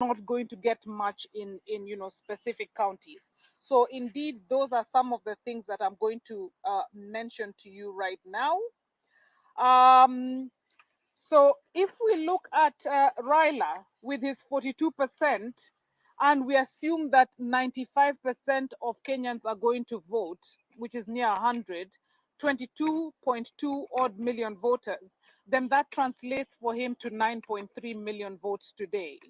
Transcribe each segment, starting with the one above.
not going to get much in specific counties. So indeed, those are some of the things that I'm going to mention to you right now. So if we look at Raila with his 42%, and we assume that 95% of Kenyans are going to vote, which is near 100, 22.2 odd million voters, then that translates for him to 9.3 million votes today.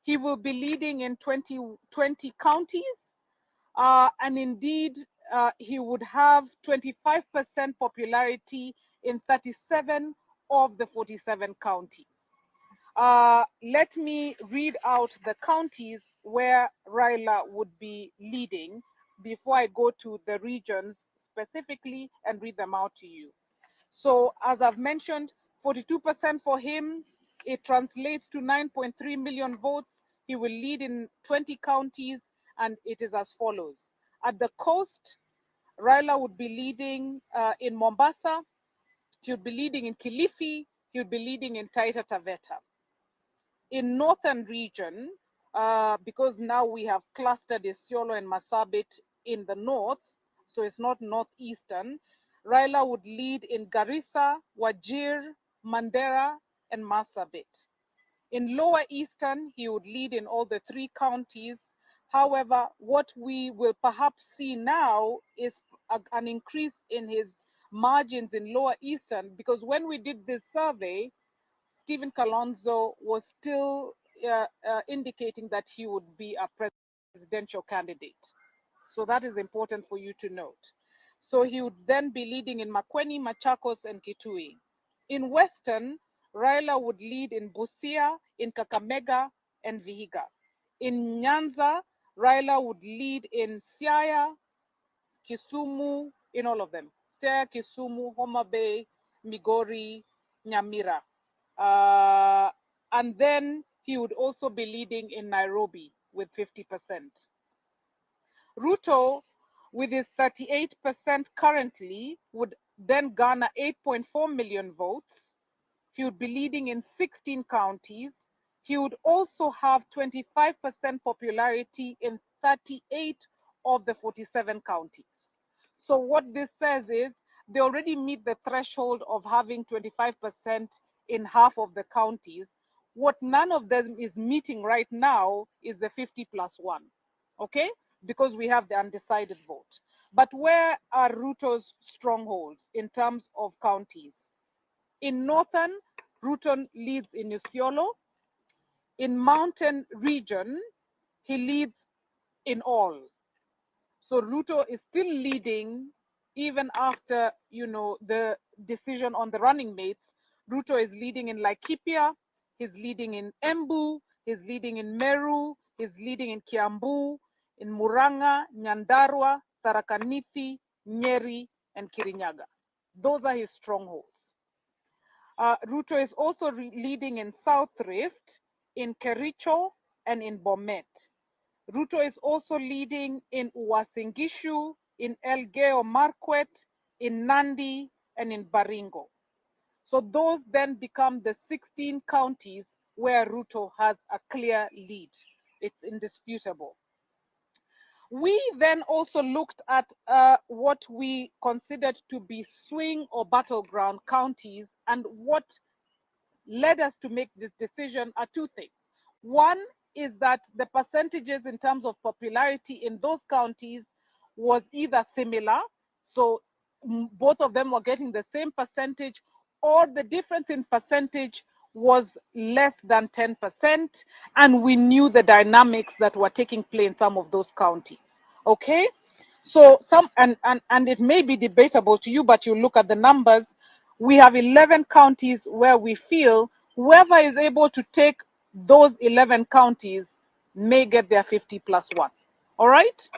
He will be leading in 20 counties, and indeed, he would have 25% popularity in 37 of the 47 counties. Let me read out the counties where Raila would be leading before I go to the regions specifically and read them out to you. So, as I've mentioned, 42% for him, it translates to 9.3 million votes. He will lead in 20 counties, and it is as follows. At the coast, Raila would be leading in Mombasa, he would be leading in Kilifi, he would be leading in Taita Taveta. In northern region, because now we have clustered Isiolo and Marsabit in the north, so it's not northeastern, Raila would lead in Garissa, Wajir, Mandera, and Marsabit. In lower eastern, he would lead in all the three counties. However, what we will perhaps see now is an increase in his margins in lower eastern, because when we did this survey, Stephen Kalonzo was still indicating that he would be a presidential candidate. So that is important for you to note. So he would then be leading in Makueni, Machakos, and Kitui. In Western, Raila would lead in Busia, in Kakamega, and Vihiga. In Nyanza, Raila would lead in Siaya, Kisumu, in all of them. Siaya, Kisumu, Homa Bay, Migori, Nyamira. And then he would also be leading in Nairobi with 50%. Ruto, with his 38% currently, would then garner 8.4 million votes. He would be leading in 16 counties. He would also have 25% popularity in 38 of the 47 counties. So what this says is they already meet the threshold of having 25% in half of the counties. What none of them is meeting right now is the 50 plus one, okay? Because we have the undecided vote. But where are Ruto's strongholds in terms of counties? In Northern, Ruto leads in Isiolo. In Mountain region, he leads in all. So Ruto is still leading even after the decision on the running mates. Ruto is leading in Laikipia, he's leading in Embu, he's leading in Meru, he's leading in Kiambu, in Murang'a, Nyandarua, Tharaka Nithi, Nyeri, and Kirinyaga. Those are his strongholds. Ruto is also leading in South Rift, in Kericho, and in Bomet. Ruto is also leading in Uasin Gishu, in Elgeyo Marakwet, in Nandi, and in Baringo. So those then become the 16 counties where Ruto has a clear lead. It's indisputable. We then also looked at what we considered to be swing or battleground counties, and what led us to make this decision are two things. One is that the percentages in terms of popularity in those counties was either similar, so both of them were getting the same percentage, or the difference in percentage was less than 10%, and we knew the dynamics that were taking place in some of those counties. Okay? So some and it may be debatable to you, but you look at the numbers. We have 11 counties where we feel whoever is able to take those 11 counties may get their 50 plus one. All right?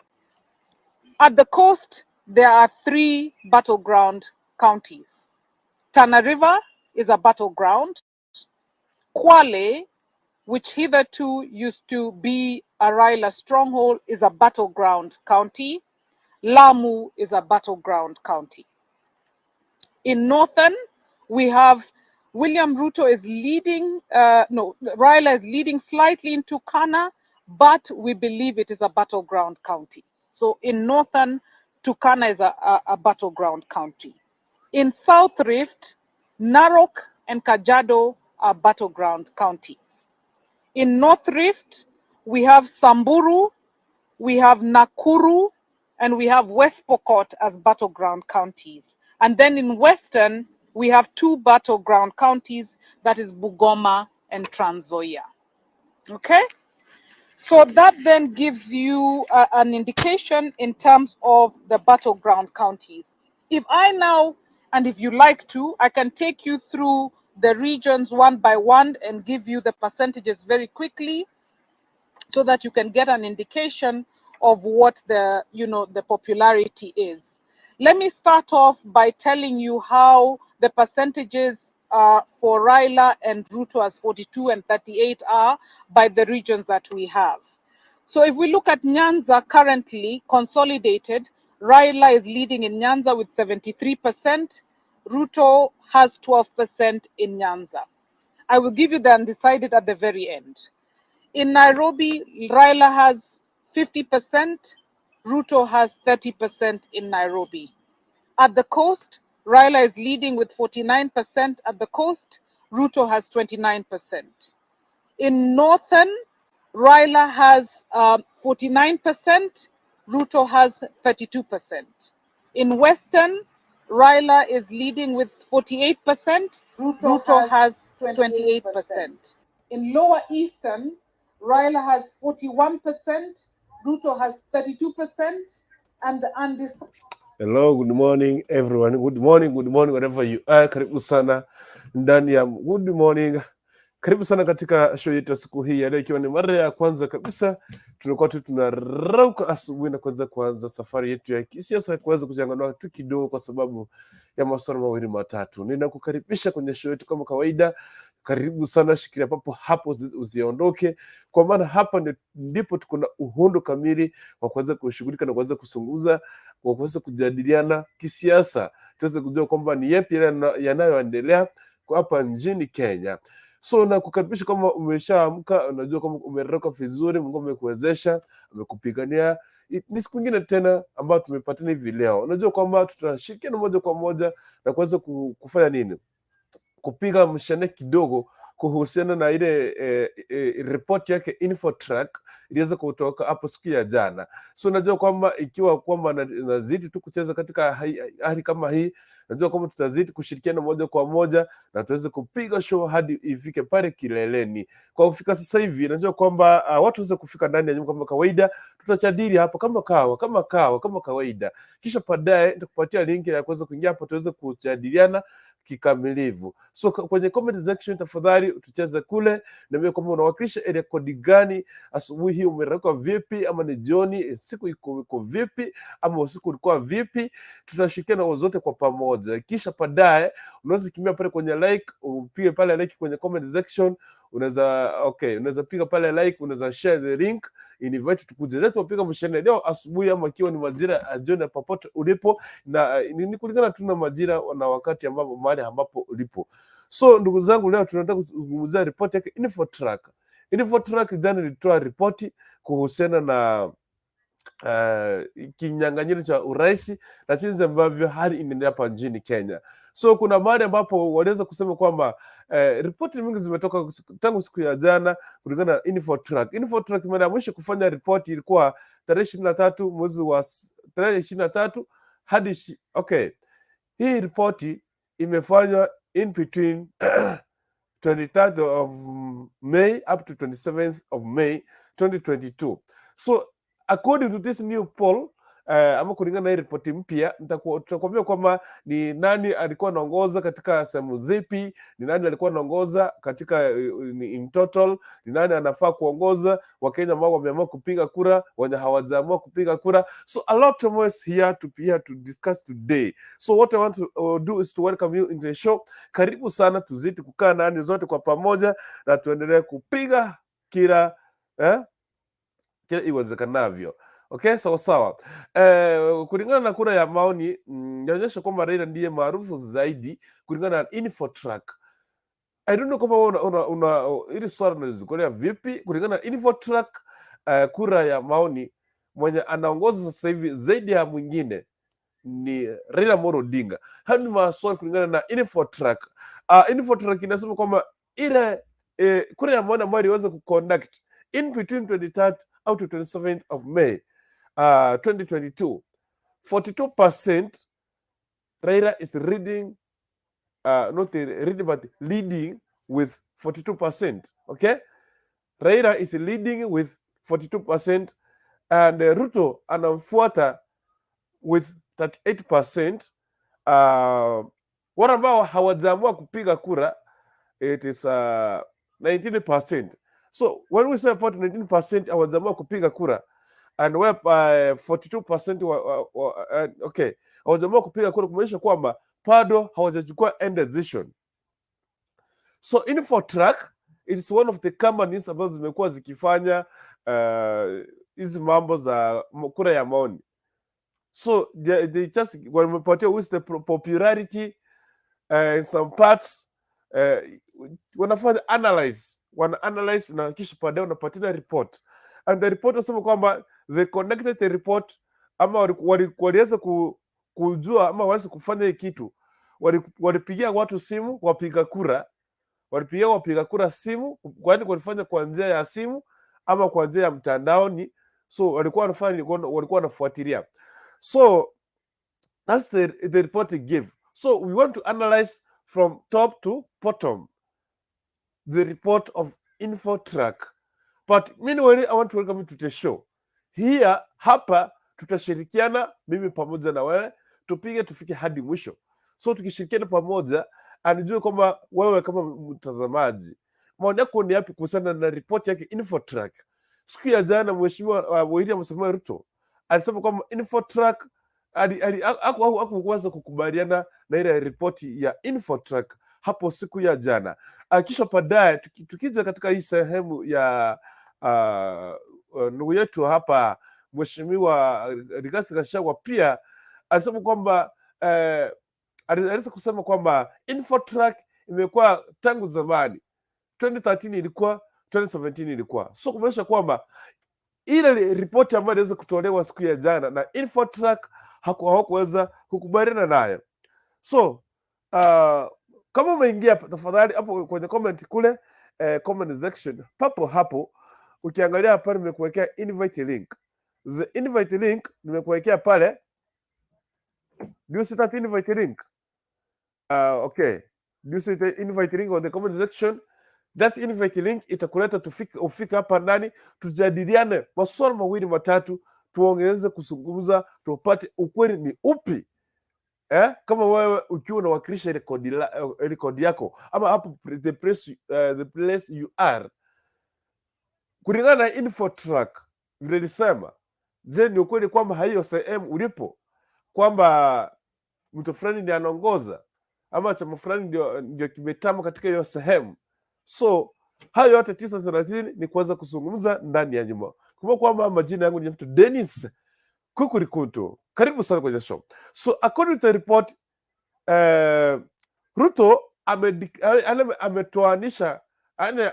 At the coast, there are three battleground counties. Tana River is a battleground. Kwale, which hitherto used to be a Raila stronghold, is a battleground county. Lamu is a battleground county. In Northern, we have William Ruto is leading, no, Raila is leading slightly in Turkana, but we believe it is a battleground county. So in Northern, Turkana is a battleground county. In South Rift, Narok and Kajiado are battleground counties. In North Rift, we have Samburu, we have Nakuru, and we have West Pokot as battleground counties. And then in Western, we have two battleground counties, that is Bungoma and Trans Nzoia. Okay? So that then gives you an indication in terms of the battleground counties. If I now, and if you like to, I can take you through the regions one by one and give you the percentages very quickly so that you can get an indication of what the you know the popularity is. Let me start off by telling you how the percentages for Raila and Ruto as 42 and 38 are by the regions that we have. So if we look at Nyanza currently consolidated, Raila is leading in Nyanza with 73%. Ruto has 12% in Nyanza. I will give you the undecided at the very end. In Nairobi, Raila has 50%, Ruto has 30% in Nairobi. At the coast, Raila is leading with 49% at the coast, Ruto has 29%. In Northern, Raila has 49%, Ruto has 32%. In Western, Raila is leading with 48%, Ruto has 28%. In Lower Eastern, Raila has 41%, Ruto has 32%, and the undecided Hello, good morning everyone. Good morning wherever you are. Karibu sana ndani ya good morning. Karibu sana katika show yetu ya siku hii ya leo, ikiwa ni mara ya kwanza kabisa tunakuwa tu tunarauka asubuhi na kuweza kuanza safari yetu ya kisiasa, kuweza kuchanganua tu kidogo kwa sababu ya masuala mawili matatu. Ninakukaribisha kwenye show yetu kama kawaida. Karibu sana, shikilia papo hapo, usiondoke, kwa maana hapa ndipo tuko na uhondo kamili wa kuweza kushughulika na kuweza kuzungumza, kwa kuweza kujadiliana kisiasa, tuweze kujua kwamba ni yapi yale yanayoendelea kwa hapa nchini Kenya. So nakukaribisha kama umeshaamka, unajua kama umerauka vizuri, Mungu amekuwezesha, amekupigania. Ni siku nyingine tena ambayo tumepatana hivi leo. Unajua kwamba tutashirikiana moja kwa moja na kuweza kufanya nini? Kupiga mshene kidogo kuhusiana na ile ripoti yake Infotrack iliweza kutoka hapo siku ya jana. So najua kwamba ikiwa kwamba nazidi tu kucheza katika hali kama hii, najua kwamba tutazidi kushirikiana moja kwa moja na tuweze kupiga show hadi ifike pale kileleni. Kwa kufika sasa hivi, najua kwamba watu waweze kufika ndani ya nyumba kama kawaida, tutajadili hapo kama kawa kama kawa kama kawaida, kisha baadaye nitakupatia link ya kuweza kuingia hapo tuweze kujadiliana kikamilifu. So kwenye comment section tafadhali tucheze kule, niambie kwamba unawakilisha area code gani asubuhi hii, umerauka vipi, ama ni jioni, siku iko vipi, ama usiku ulikuwa vipi? Tutashirikiana zote kwa pamoja, kisha baadaye unaweza kimbia pale kwenye like, upige pale like kwenye comment section. Unaweza, okay, unaweza piga pale like, unaweza share the link, invite tukuje zetu wapiga mshene leo asubuhi, ama ikiwa ni majira ya jioni, popote ulipo, na ni kulingana tu na majira na wakati ambapo mahali ambapo ulipo. So ndugu zangu, leo tunataka kuzungumzia ripoti yake Infotrack. Infotrack jana ilitoa ripoti kuhusiana na kinyang'anyiro cha urais na jinsi ambavyo hali inaendelea hapa nchini Kenya. So kuna mahali ambapo waliweza kusema kwamba ripoti mingi zimetoka tangu siku ya jana kulingana na Infotrack. Infotrack mara ya mwisho kufanya ripoti ilikuwa tarehe 23 mwezi wa tarehe 23 hadi okay. Hii ripoti imefanywa in between 23rd of May up to 27th of May 2022. So according to this new poll ama kulingana na hii ripoti mpya tutakwambia kwamba ni nani alikuwa anaongoza katika sehemu zipi, ni nani alikuwa anaongoza katika in total, ni nani anafaa kuongoza, Wakenya ambao wameamua kupiga kura, wenye hawajaamua kupiga kura. So a lot of us here to be here to discuss today. So what I want to do is to welcome you into the show. Karibu sana, tuzidi kukaa nani zote kwa pamoja na tuendelee kupiga kila iwezekanavyo. Okay, sawa sawa. Kulingana na kura ya maoni inaonyesha kwamba Raila ndiye maarufu zaidi kulingana na Infotrack. I don't know kama wewe una hili swala unalichukulia vipi kulingana na Infotrak, kura ya maoni, mwenye anaongoza sasa hivi zaidi ya mwingine ni Raila Amolo Odinga. Hayo ni maswali kulingana na Infotrak. Infotrak inasema kwamba ile kura ya maoni ambayo iliweza kuconduct in between 23rd up to 27th of May 2022, 42% Raila is leading, not leading but leading with 42%. Okay, Raila is leading with 42% and Ruto anamfuata with 38%. Wale ambao hawajaamua kupiga kura, it is 19%. So when we say about 19% hawajaamua kupiga kura and whereby 42% okay, hawajaamua kupiga kura kumaanisha kwamba bado hawajachukua end decision. So Infotrak is one of the companies ambazo zimekuwa zikifanya hizi mambo za kura ya maoni. So they just wamepatia with the popularity in some parts, wanafanya analyze, wana analyze na kisha baadaye wanapatina report, and the report nasema kwamba they connected the report ama waliweza kujua ama waweze kufanya hii kitu, walipigia watu simu, wapiga kura, walipigia wapiga kura simu, kwani walifanya kwa njia ya simu ama kwa njia ya mtandaoni. So walikuwa wanafanya, walikuwa wanafuatilia. So that's the report they give. So we want to analyze from top to bottom the report of Infotrak. But meanwhile, I want to welcome you to the show. Here, hapa tutashirikiana mimi pamoja na wewe, tupige tufike hadi mwisho. So tukishirikiana pamoja, anijue kwamba wewe kama mtazamaji, maoni yako ni yapi kuhusiana na ripoti yake Infotrak? Siku ya jana Mheshimiwa William Samoei Ruto alisema kwamba Infotrak hakuweza kukubaliana na ile ripoti ya Infotrak hapo siku ya jana. Kisha baadaye tukija katika hii sehemu ya ndugu yetu hapa Mheshimiwa Rigathi Gachagua pia alisema kwamba aliweza kusema kwamba Infotrak imekuwa tangu zamani, 2013 ilikuwa, 2017 ilikuwa, so kumaanisha kwamba ile ripoti ambayo iliweza kutolewa siku ya jana na Infotrak hawakuweza kukubaliana nayo. So kama umeingia, tafadhali hapo kwenye comment kule, comment section papo hapo, ukiangalia pale nimekuwekea invite link. The invite link nimekuwekea pale. Do you see that invite link? Okay. Do you see the invite link on the comment section? That invite link itakuleta tufike, ufike hapa ndani tujadiliane maswala mawili matatu, tuongeze kuzungumza, tupate ukweli ni upi, eh? Kama wewe ukiwa unawakilisha rekodi yako ama hapo the place you are kulingana na Infotrak vile nilisema, je, ni ukweli kwamba hiyo sehemu ulipo kwamba mtu fulani ndiye anaongoza ama chama fulani ndio kimetama katika hiyo sehemu? So hayo yote 9:30 ni kuweza kuzungumza ndani ya nyumba. Kumbuka kwamba majina yangu ni mtu Dennis Kukurikutu. Karibu sana kwenye show. So according to the report, Ruto ametoanisha ane,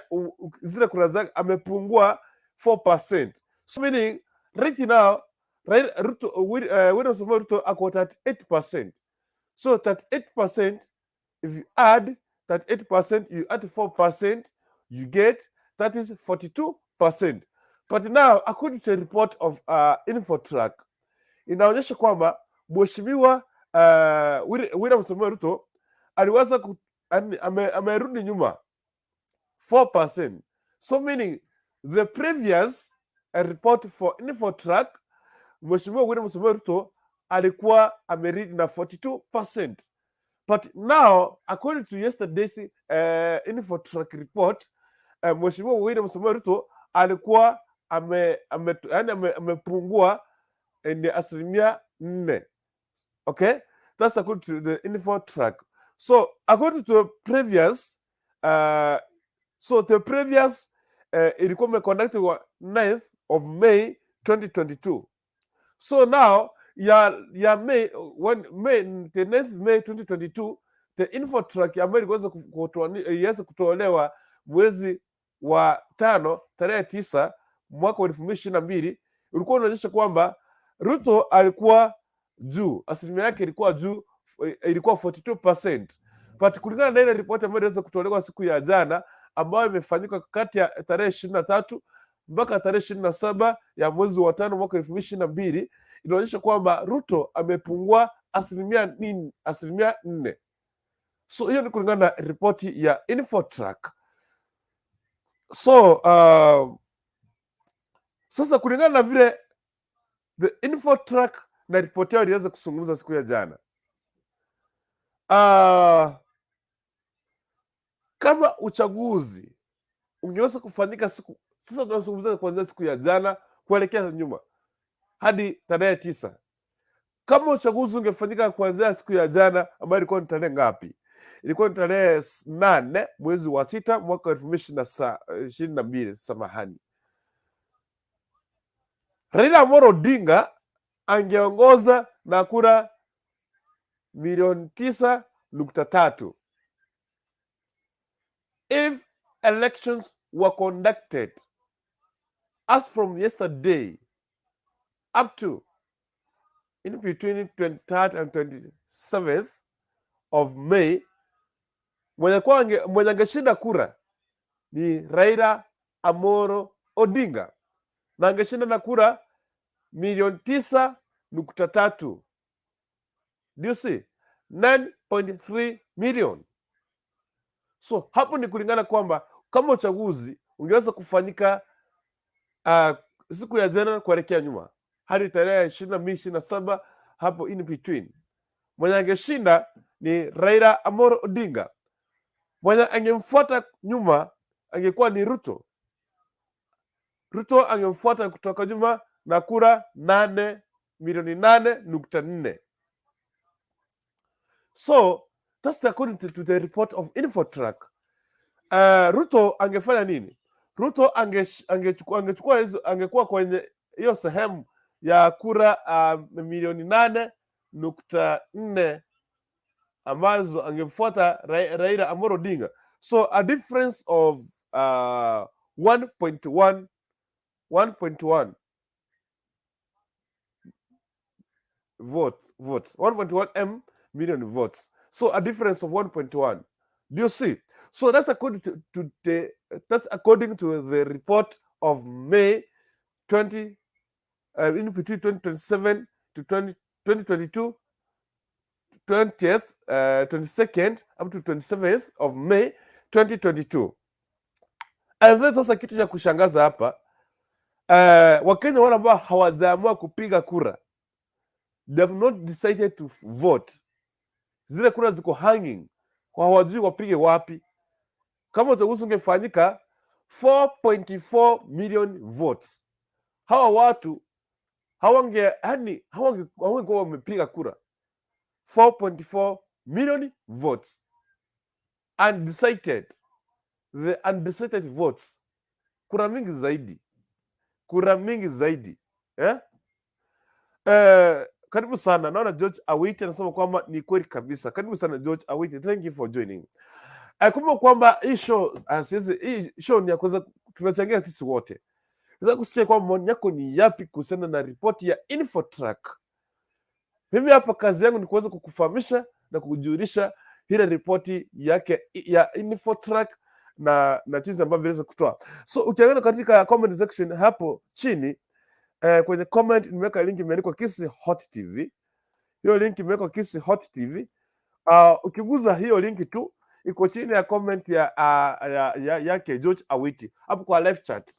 zile kura zake amepungua 4%. So meaning right now, right, Ruto, William Samoei Ruto ako 38%. So 38%, if you add 38%, you add 4%, you get that is 42%. But now, according to a report of Infotrak, inaonyesha kwamba Mheshimiwa William Samoei Ruto aliweza amerudi nyuma 4%. So meaning the previous report for Infotrak, Mheshimiwa William Samoei Ruto alikuwa ameridi na 42%. But now, according to yesterday's Infotrak report, Mheshimiwa William Samoei Ruto alikuwa yani amepungua ni 4%. Okay, that's according to the Infotrak. So according to the previous, so the previous ilikuwa imeconduct wa 9th of May 2022. So now ya May when May the 9th May 2022, the the Infotrak ambayo iliweza kutolewa mwezi wa 5 tarehe 9 mwaka wa 2022 ulikuwa unaonyesha kwamba Ruto alikuwa juu, asilimia yake ilikuwa juu, ilikuwa 42%. But kulingana na ile ripoti ambayo iliweza kutolewa siku ya jana, ambayo imefanyika kati ya tarehe 23 mpaka tarehe 27 ya mwezi wa 5 mwaka 2022, inaonyesha kwamba Ruto amepungua asilimia nini? Asilimia 4. So hiyo ni kulingana na ripoti ya Infotrak. So sasa kulingana na vile the Infotrak na ripoti yao iliweza kuzungumza siku ya jana, kama uchaguzi ungeweza kufanyika siku sasa, tunazungumza kuanzia siku ya jana kuelekea nyuma hadi tarehe 9. Kama uchaguzi ungefanyika kuanzia siku ya jana ambayo ilikuwa ni tarehe ngapi? Ilikuwa ni tarehe 8 mwezi wa 6 mwaka 2022, samahani. Raila Amolo Odinga angeongoza na kura milioni 9.3 if elections were conducted as from yesterday up to in between 23rd and 27th of May, mwenye angeshinda kura ni Raila Amolo Odinga na angeshinda na kura milioni 9.3. Do you see? 9.3 million. So hapo ni kulingana kwamba kama uchaguzi ungeweza kufanyika siku ya jana kuelekea nyuma hadi tarehe 22, 27, hapo in between, mwenye angeshinda ni Raila Amolo Odinga, mwenye angemfuata nyuma angekuwa ni Ruto. Ruto angemfuata kutoka nyuma na kura 8 milioni 8.4. So that's according to the report of Infotrak. Ruto angefanya nini? Ruto angechukua hizo, angekuwa kwenye hiyo sehemu ya kura milioni 8.4 ambazo angemfuata Raila Amolo Odinga. So a difference of 1.1 1.1 votes, 1.1 m million votes. So a difference of 1.1. Do you see? So that's according to the report of May 20 in between 2027 to 2022, 20th, 22nd up to 27th of May 2022. And then sasa kitu cha kushangaza hapa, Wakenya wale ambao hawajaamua kupiga kura, they have not decided to vote, zile kura ziko hanging kwa hawajui wapige wapi. Kama uchaguzi ungefanyika 4.4 million votes, hawa watu hawange yani hawangekuwa wamepiga kura. 4.4 million votes undecided, the undecided votes, kura mingi zaidi, kura mingi zaidi, eh? Karibu sana. Naona George Awiti anasema kwamba ni kweli kabisa. Karibu sana, George Awiti, thank you for joining. Kumbuka kwamba hii show hii show ni ya kuweza tunachangia sisi wote. Nataka kusikia kwamba maoni yako ni yapi kuhusiana na ripoti ya Infotrak. Mimi hapa kazi yangu ni kuweza kukufahamisha na kukujulisha ile ripoti yake ya Infotrak na jinsi ambavyo iliweza kutoa. So ukiangalia katika comment section hapo chini, kwenye comment nimeweka link imeandikwa Kisii Hot TV. Hiyo link imewekwa Kisii Hot TV. Ukiguza hiyo link tu iko chini ya comment ya yake George Awiti hapo kwa live chat.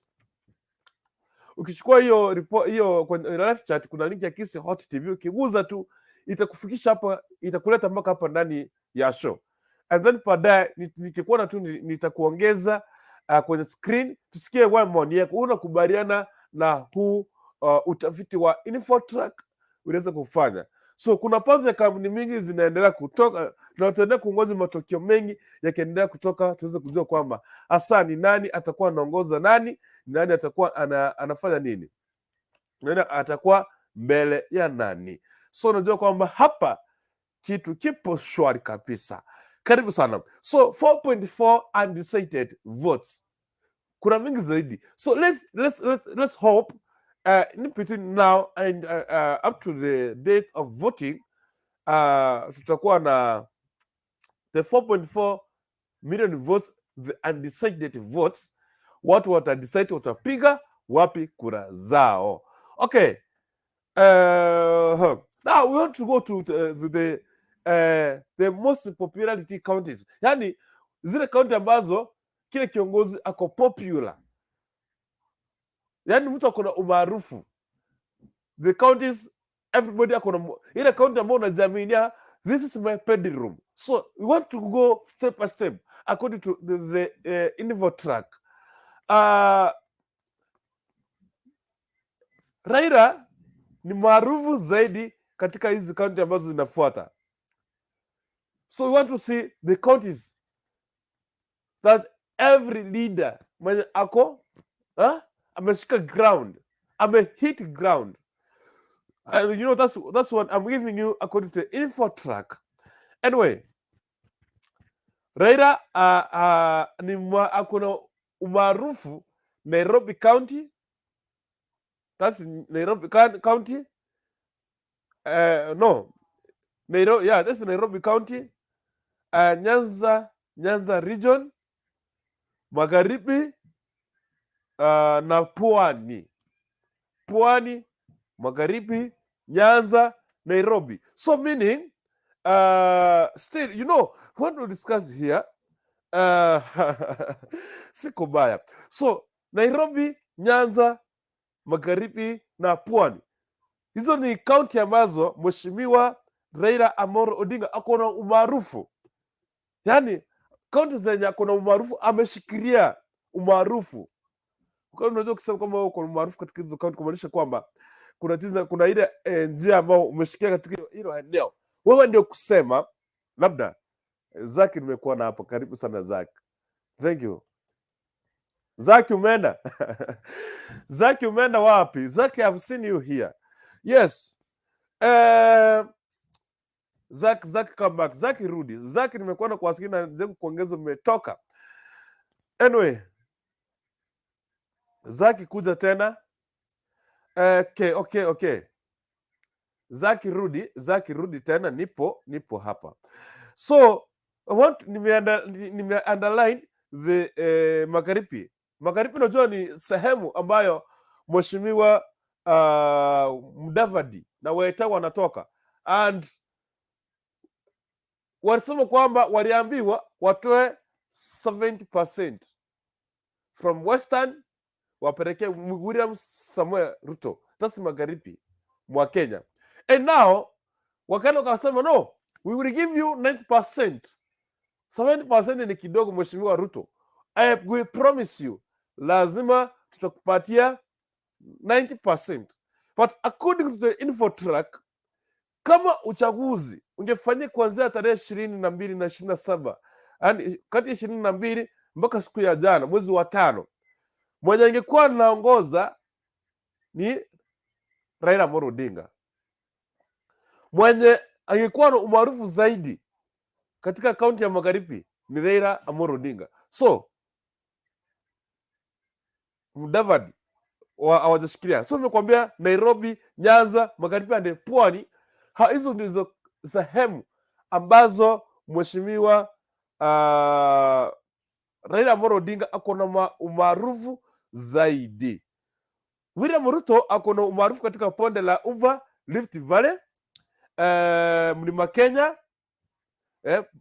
Ukichukua hiyo report hiyo kwenye live chat kuna link ya Kisii Hot TV, ukiguza tu itakufikisha hapa, itakuleta mpaka hapa ndani ya show. And then baadaye nikikuona tu nitakuongeza kwenye screen tusikie wewe maoni yako, unakubaliana na huu utafiti wa Infotrak unaweza kufanya. So kuna baadhi ya kampuni mingi zinaendelea kutoka na tutaendelea kuongoza matokeo mengi yakiendelea kutoka, tuweze kujua kwamba hasa ni nani atakuwa anaongoza nani, ni nani atakuwa anafanya nini, nani atakuwa mbele ya nani. So unajua kwamba hapa kitu kipo shwari kabisa. Karibu sana. So 4.4 undecided votes, kuna mingi zaidi. So let's hope in between now and up to the date of voting tutakuwa na the 4.4 million votes, the undecided votes. Watu watadecide watapiga wapi kura zao. Okay. Now we want to go to the most popularity counties, yani zile county ambazo kile kiongozi ako popular, yani mtu ako na umaarufu. The counties everybody ako na ile county ambayo unajiaminia, "This is my bedroom." So we want to go step by step according to the Infotrak. Raila ni maarufu zaidi katika hizi kaunti ambazo zinafuata. So we want to see the counties that every leader mwenye ako, huh, ameshika ground, ame hit ground. And that's what I'm giving you according to the Infotrak. Anyway, Raila ni ako na umaarufu Nairobi County, that's Nairobi County. No, Nairobi, yeah, that's Nairobi County. Nyanza, Nyanza region, Magharibi na Pwani. Pwani, Magharibi, Nyanza, Nairobi. So meaning, still, what we discuss here, siko baya. So Nairobi, Nyanza, Magharibi na Pwani, hizo ni kaunti ambazo Mheshimiwa Raila Amolo Odinga ako na umaarufu, yaani kaunti zenye ako na umaarufu, ameshikilia umaarufu. Kwa hiyo unaweza kusema kwamba uko na umaarufu katika hizo kaunti, kumaanisha kwamba kuna tiza, kuna ile njia ambayo umeshikia katika hilo eneo, wewe ndio kusema labda. Zaki, nimekuwa na hapo karibu sana Zaki, thank you. Zaki, umeenda? Zaki, umeenda wapi? Zaki, I've seen you here. Yes. Zaki, Zaki, come back. Zaki, rudi. Zaki, nimekuwa na kuwasikia na nje kuongeza umetoka. Anyway, Zaki, kuja tena. Okay. Zaki, rudi, Zaki, rudi tena, nipo hapa. So I want nime underline the Magharibi. Magharibi unajua ni sehemu ambayo Mheshimiwa Mudavadi na Weta wanatoka, and walisema kwamba waliambiwa watoe 70% from Western wapelekee William Samuel Ruto. That's Magharibi mwa Kenya. And now wakaenda wakasema, "No, we will give you 90%. 70% ni kidogo, Mheshimiwa Ruto. We promise you, lazima tutakupatia 90%." But according to the Infotrak, kama uchaguzi ungefanyika kuanzia tarehe 22 na 27, yani kati ya 22 mpaka siku ya jana mwezi wa tano, mwenye angekuwa anaongoza ni Raila Amolo Odinga. Mwenye angekuwa na umaarufu zaidi katika kaunti ya Magharibi ni Raila Amolo Odinga. So Mudavadi hawajashikilia. So nimekuambia Nairobi, Nyanza, Magharibi and Pwani, hizo ndizo sehemu ambazo Mheshimiwa Raila Amolo Odinga ako na umaarufu zaidi. William Ruto ako na umaarufu katika bonde la Ufa, Rift Valley, Mlima Kenya,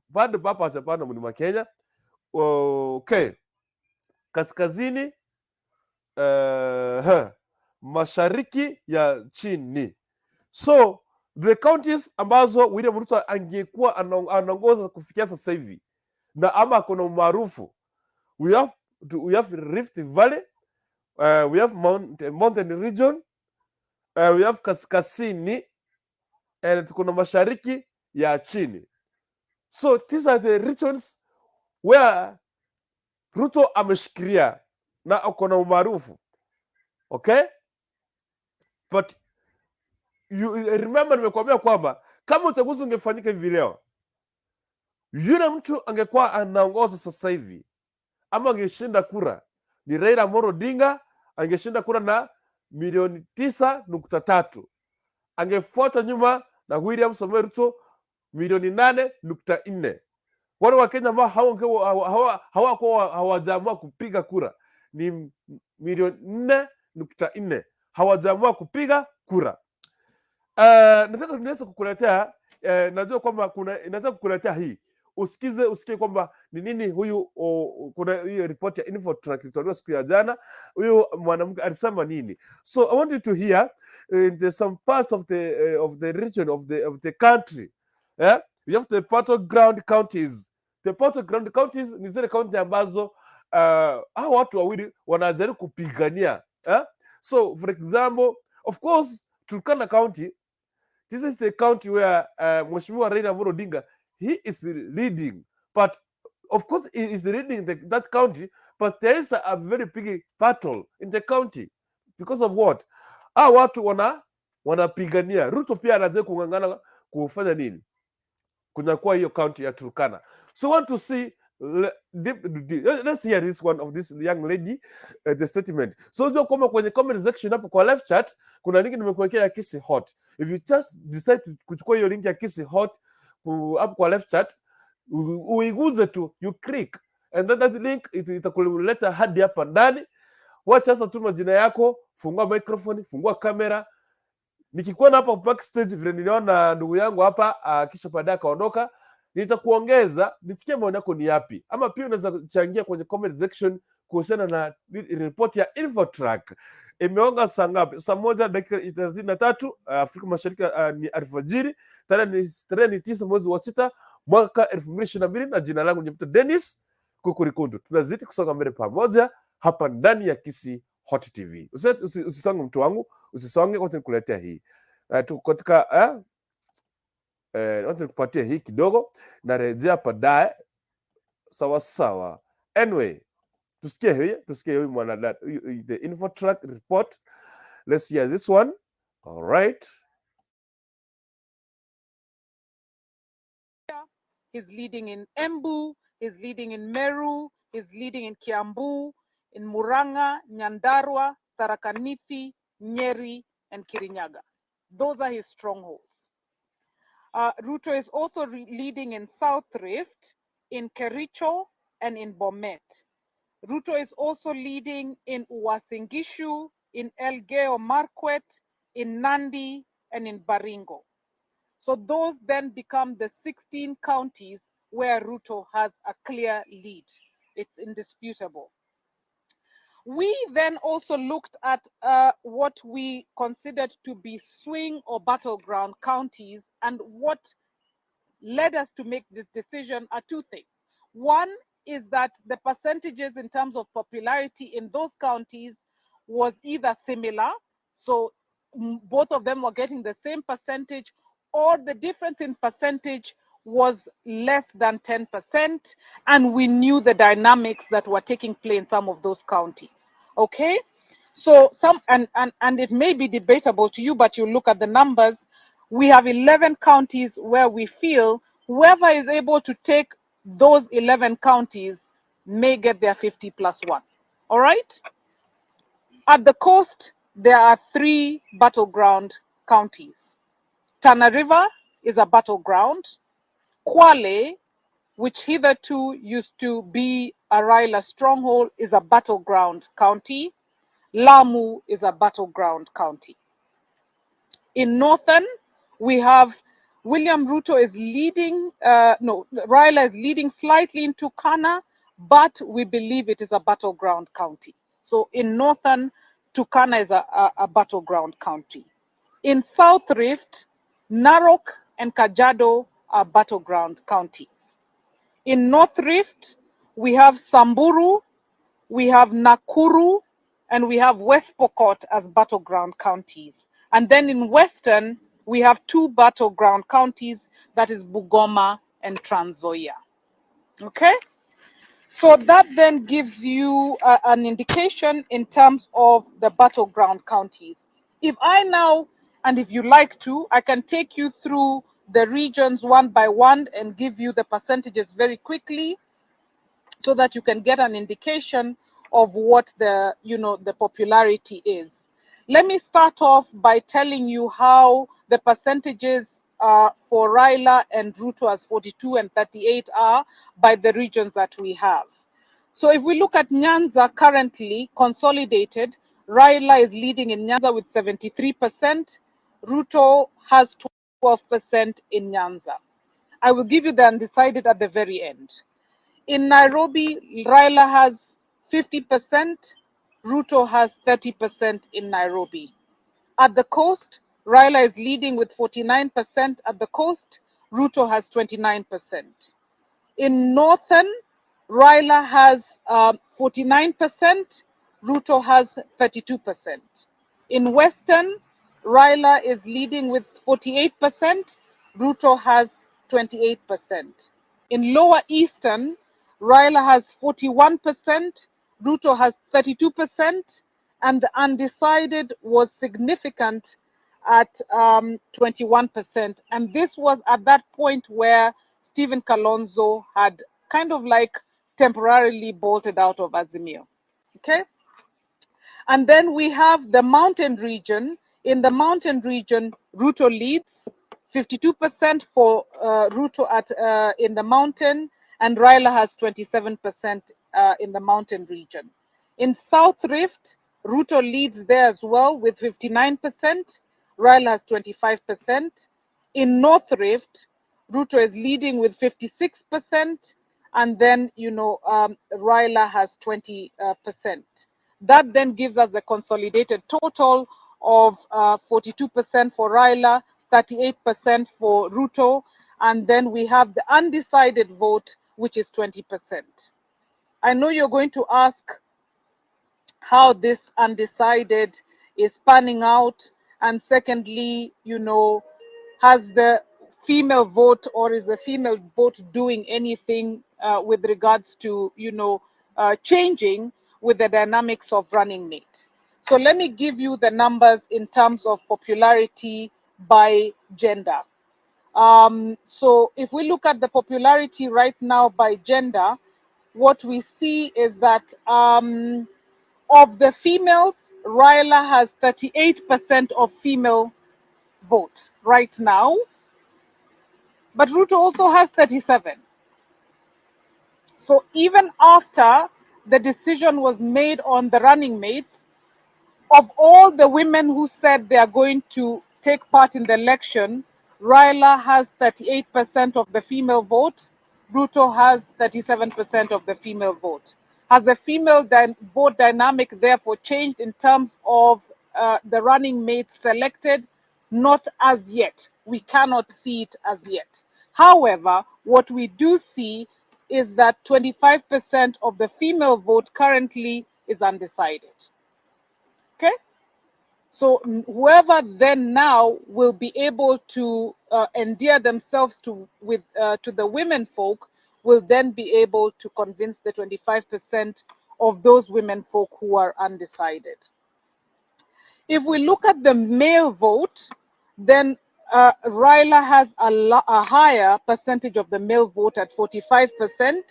bado papa hajapanda Mlima Kenya. Okay. Kaskazini, mashariki ya chini. So the counties ambazo William Ruto angekuwa anaongoza kufikia sasa hivi na ama kuna umaarufu, we have Rift Valley, we have Mountain region, we have kaskazini and kuna mashariki ya chini. So these are the regions where Ruto ameshikilia na ako na umaarufu. Okay? But you remember nimekuambia kwamba kama uchaguzi ungefanyika hivi leo, Yule mtu angekuwa anaongoza sasa hivi ama angeshinda kura ni Raila Amolo Odinga, angeshinda kura na milioni 9.3, angefuata nyuma na William Samoei Ruto milioni 8.4. Wale Wakenya ambao hawakuwa hawajaamua kupiga kura ni milioni 4.4, hawajaamua kupiga kura. Nataka niweze kukuletea najua kwamba kuna nataka kukuletea hii usikize, usikie kwamba ni nini huyu kuna hiyo ripoti ya Infotrak ilitolewa siku ya jana, huyu mwanamke alisema nini. So I want you to hear the some parts of the region of the country, yeah? We have the battleground counties. The battleground counties ni zile county ambazo hao watu wawili wanajaribu kupigania, eh? So for example, of course, Turkana County. This is the county where Mheshimiwa Raila Amolo Odinga, he is leading, but of course he is leading that county, but there is a very big battle in the county because of what? Ah, watu wanapigania. Ruto pia anajaribu kung'ang'ana kufanya nini? Kunyakua hiyo county ya Turkana. So want to see deep, deep, let's hear this one of this young lady, the statement. So unajua kwamba kwenye comment section hapo kwa live chat kuna link nimekuwekea ya Kisi Hot. If you just decide to kuchukua hiyo link ya Kisi Hot hapo kwa live chat, uiguze tu, you click and then that link itakuleta hadi hapa ndani. Wacha sasa tu majina yako, fungua microphone, fungua kamera. Nikikuwa na hapa backstage vile niliona ndugu yangu hapa kisha baadaye akaondoka, nitakuongeza nisikie maoni yako ni yapi, ama pia unaweza changia kwenye comment section kuhusiana na ripoti ya Infotrak. Imeonga saa ngapi? Saa 1:33 Afrika Mashariki, ni alfajiri. Tarehe ni 9 mwezi wa 6 mwaka 2022, na jina langu ni Mr. Dennis Kukurikundu. Tunazidi kusonga mbele pamoja hapa ndani ya Kisi Hot TV. Usisonge mtu wangu, usisonge, wacha nikuletea hii. Tuko katika wacha nikupatie hii kidogo, narejea baadaye. Sawa sawa. Anyway, tusikie hii, tusikie huyu mwanadada, the Infotrak report. Let's hear this one. All right. He's leading in Embu, he's leading in Meru, he's leading in Kiambu, in Murang'a, Nyandarua, Tharaka Nithi, Nyeri, and Kirinyaga. Those are his strongholds. Ruto is also leading in South Rift, in Kericho, and in Bomet. Ruto is also leading in Uasin Gishu, in Elgeyo Marakwet, in Nandi, and in Baringo. So those then become the 16 counties where Ruto has a clear lead. It's indisputable. We then also looked at what we considered to be swing or battleground counties, and what led us to make this decision are two things. One is that the percentages in terms of popularity in those counties was either similar, so both of them were getting the same percentage, or the difference in percentage was less than 10%, and we knew the dynamics that were taking place in some of those counties. Okay? So some, and it may be debatable to you, but you look at the numbers, we have 11 counties where we feel whoever is able to take those 11 counties may get their 50 plus 1. All right? At the coast, there are 3 battleground counties. Tana River is a battleground. Kwale, which hitherto used to be a Raila stronghold, is a battleground county. Lamu is a battleground county. In Northern, we have William Ruto is leading, no, Raila is leading slightly in Turkana, but we believe it is a battleground county. So in Northern, Turkana is a battleground county. In South Rift, Narok and Kajiado are battleground counties. In North Rift, we have Samburu, we have Nakuru, and we have West Pokot as battleground counties. And then in Western, we have 2 battleground counties, that is Bungoma and Trans Nzoia. Okay? So that then gives you an indication in terms of the battleground counties. If I now, and if you like to, I can take you through the regions one by one and give you the percentages very quickly so that you can get an indication of what the you know the popularity is. Let me start off by telling you how the percentages for Raila and Ruto as 42 and 38 are by the regions that we have. So if we look at Nyanza currently consolidated, Raila is leading in Nyanza with 73%. Ruto has 12% in Nyanza. I will give you the undecided at the very end. In Nairobi, Raila has 50%, Ruto has 30% in Nairobi. At the coast, Raila is leading with 49% at the coast, Ruto has 29%. In Northern, Raila has 49%, Ruto has 32%. In Western, Raila is leading with 48%, Ruto has 28%. In Lower Eastern, Raila has 41%, Ruto has 32%, and the undecided was significant at 21%. And this was at that point where Stephen Kalonzo had kind of like temporarily bolted out of Azimio. Okay? And then we have the mountain region. In the mountain region, Ruto leads 52% for Ruto at in the mountain, and Raila has 27% in the mountain region. In South Rift, Ruto leads there as well with 59%. Raila has 25%. In North Rift, Ruto is leading with 56%, and then Raila has 20%. That then gives us the consolidated total of 42% for Raila, 38% for Ruto, and then we have the undecided vote, which is 20%. I know you're going to ask how this undecided is panning out, and secondly, has the female vote, or is the female vote doing anything with regards to, changing with the dynamics of running mate? So let me give you the numbers in terms of popularity by gender. So if we look at the popularity right now by gender, what we see is that of the females, Raila has 38% of female vote right now, but Ruto also has 37. So even after the decision was made on the running mates, of all the women who said they are going to take part in the election, Raila has 38% of the female vote. Ruto has 37% of the female vote. Has the female vote dynamic therefore changed in terms of the running mates selected? Not as yet. We cannot see it as yet. However, what we do see is that 25% of the female vote currently is undecided. Okay? So whoever then now will be able to endear themselves to the women folk will then be able to convince the 25% of those women folk who are undecided. If we look at the male vote, then Raila has a higher percentage of the male vote at 45%.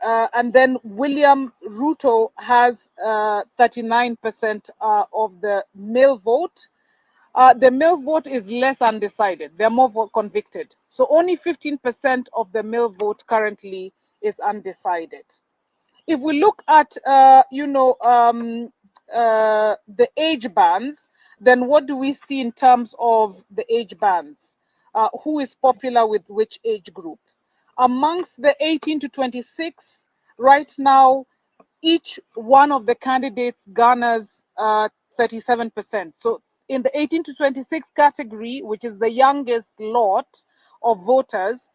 And then William Ruto has 39% of the male vote. The male vote is less undecided. They're more convicted. So only 15% of the male vote currently is undecided. If we look at, the age bands, then what do we see in terms of the age bands? Who is popular with which age group? Amongst the 18 to 26, right now, each one of the candidates garners 37%. So in the 18 to 26 category, which is the youngest lot of voters,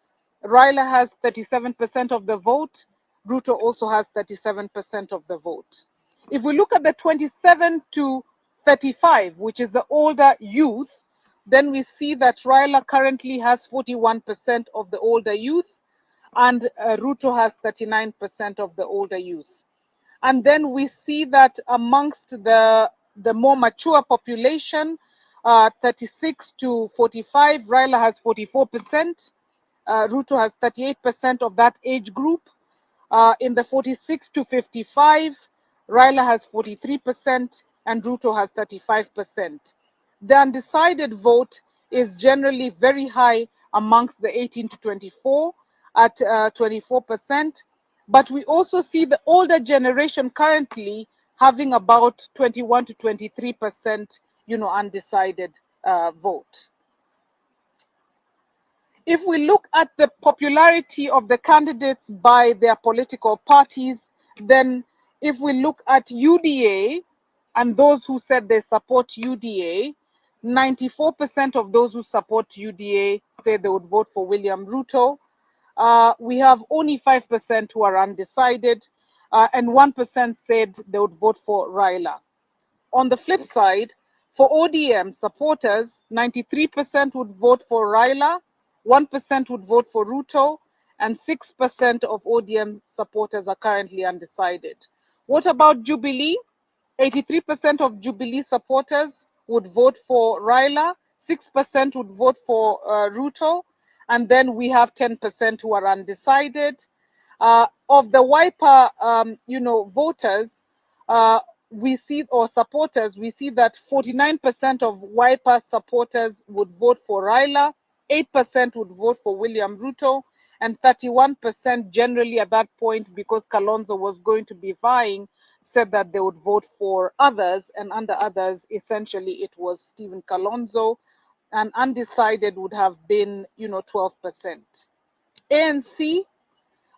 Raila has 37% of the vote. Ruto also has 37% of the vote. If we look at the 27 to 35, which is the older youth, then we see that Raila currently has 41% of the older youth, and Ruto has 39% of the older youth. And then we see that amongst the more mature population, 36 to 45, Raila has 44%. Ruto has 38% of that age group. In the 46 to 55, Raila has 43% and Ruto has 35%. The undecided vote is generally very high amongst the 18 to 24 at 24%. But we also see the older generation currently having about 21 to 23% undecided vote. If we look at the popularity of the candidates by their political parties, then if we look at UDA and those who said they support UDA, 94% of those who support UDA say they would vote for William Ruto. We have only 5% who are undecided, and 1% said they would vote for Raila. On the flip side, for ODM supporters, 93% would vote for Raila, 1% would vote for Ruto, and 6% of ODM supporters are currently undecided. What about Jubilee? 83% of Jubilee supporters would vote for Raila, 6% would vote for Ruto, and then we have 10% who are undecided. Of the Wiper voters, we see, or supporters, we see that 49% of Wiper supporters would vote for Raila, 8% would vote for William Ruto, and 31% generally at that point, because Kalonzo was going to be vying, said that they would vote for others, and under others, essentially it was Stephen Kalonzo, and undecided would have been 12%. ANC,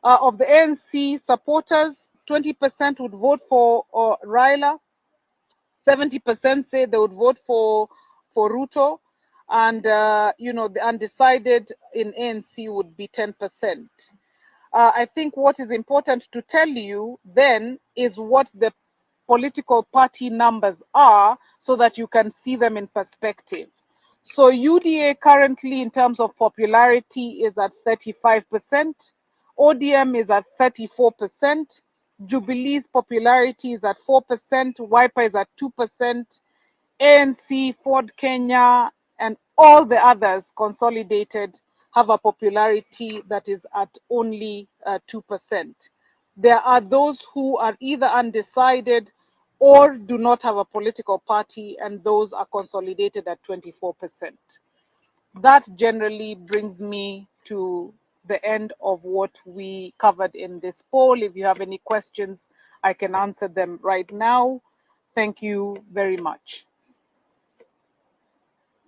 of the ANC supporters, 20% would vote for Raila, 70% say they would vote for Ruto, and the undecided in ANC would be 10%. I think what is important to tell you then is what the political party numbers are so that you can see them in perspective. So UDA currently in terms of popularity is at 35%, ODM is at 34%, Jubilee's popularity is at 4%, Wiper is at 2%, ANC, Ford Kenya, and all the others consolidated have a popularity that is at only 2%. There are those who are either undecided or do not have a political party, and those are consolidated at 24%. That generally brings me to the end of what we covered in this poll. If you have any questions, I can answer them right now. Thank you very much.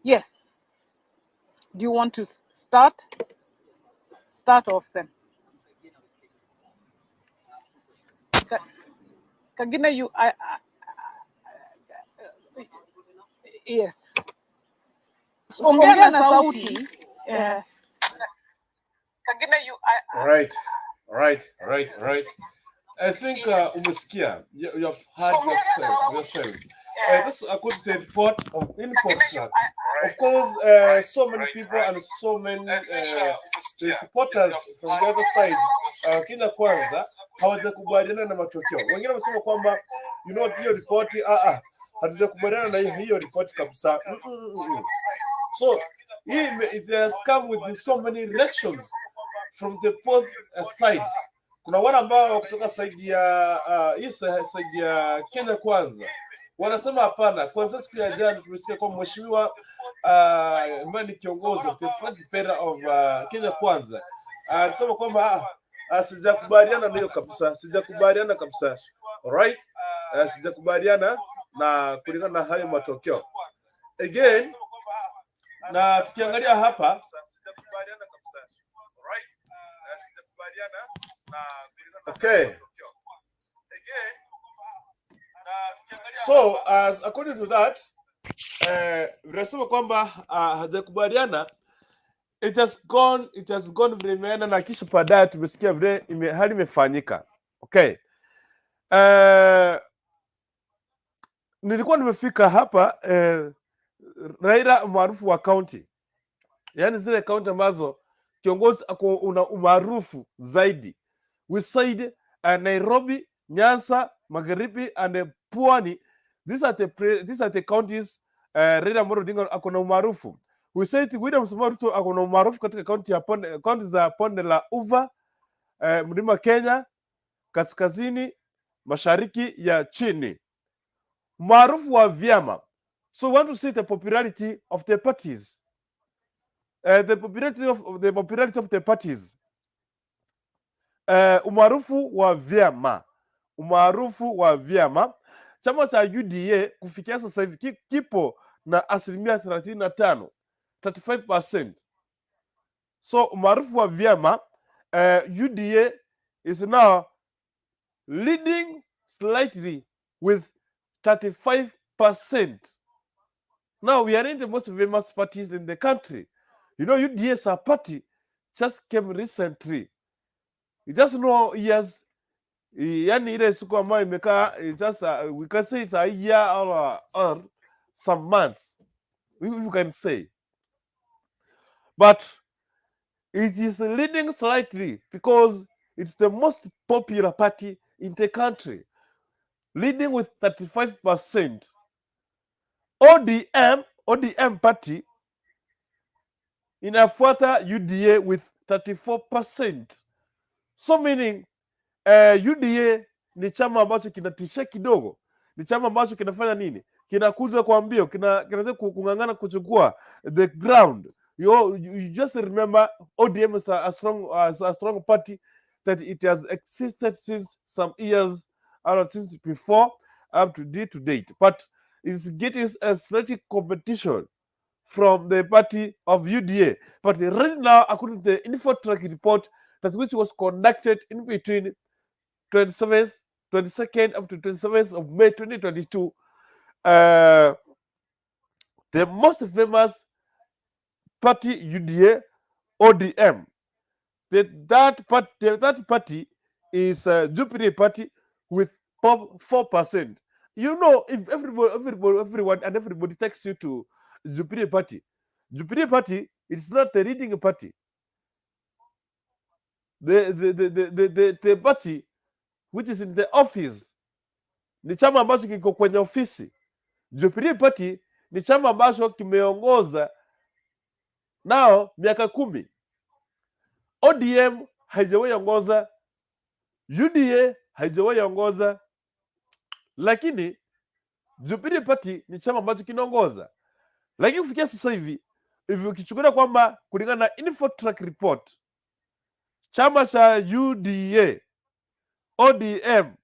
Yes. Do you want to start? Start off then. Kagina, you, I, yes. Ongea na sauti. Yeah. Kagina, you, I, Right. I think umesikia. You have heard yourself. This is according to the report of Infotrak. Of course, so many people and so many the supporters from the other side, Kenya Kwanza hawajakubaliana na matokeo. Wengine wamesema kwamba hiyo ripoti, hatujakubaliana na hiyo ripoti kabisa. So hii it has come with so many reactions from the both sides. Kuna wale ambao kutoka side ya hii side ya Kenya Kwanza wanasema hapana. Kwanza siku ya jana tumesikia kwa mheshimiwa ambaye ni kiongozi, the flag bearer of Kenya Kwanza, alisema kwamba sijakubaliana na hiyo kabisa, sijakubaliana kabisa. Alright, sijakubaliana na kulingana na hayo matokeo. Again, na tukiangalia hapa, okay. So as according to that, vinasema kwamba hajakubaliana. It has gone vile imeenda, na kisha baadaye tumesikia vile hali imefanyika. Okay. Nilikuwa nimefika hapa, Raila umaarufu wa county, yaani zile county ambazo kiongozi ako una umaarufu zaidi. We said Nairobi, Nyanza, Magharibi and Pwani. These are the counties Raila Amolo Odinga ako na umaarufu. We said William Samoei Ruto ako na umaarufu katika kaunti ya Ponde, kaunti za Bonde la Ufa, Mlima Kenya, kaskazini mashariki ya chini. Umaarufu wa vyama. So we want to see the popularity of the parties. The popularity of the parties. Umaarufu wa vyama, umaarufu wa vyama. Chama cha UDA kufikia sasa hivi kipo na 35%, 35%. So umaarufu wa vyama, UDA is now leading slightly with 35%. Now we are in the most famous parties in the country. UDA is a party just came recently. It just no years, yani ile siku ambayo imekaa, it's just we can say it's a year or some months, if you can say. But it is leading slightly because it's the most popular party in the country, leading with 35%. ODM, ODM party inafuata UDA with 34%. So meaning UDA ni chama ambacho kinatishia kidogo, ni chama ambacho kinafanya nini? Kinakuja kwa mbio, kinaweza kung'ang'ana kuchukua the ground. You just remember ODM is a strong party that it has existed since some years or since before up to date to date, but it's getting a slight competition from the party of UDA. But right now, according to the Infotrak report that which was conducted in between 27th, 22nd up to 27th of May 2022, the most famous party UDA, ODM. The that party is Jubilee Party with 4%. If everybody, everybody, everyone, and everybody takes you to Jubilee Party, Jubilee Party is not the leading party. The party which is in the office ni chama ambacho kiko kwenye ofisi. Jubilee Party ni chama ambacho kimeongoza nao miaka 10. ODM haijawahi ongoza, UDA haijawahi ongoza, lakini Jubilee Party ni chama ambacho kinaongoza. Lakini kufikia sasa hivi hivi ukichukulia kwamba kulingana na Infotrak report, chama cha UDA, ODM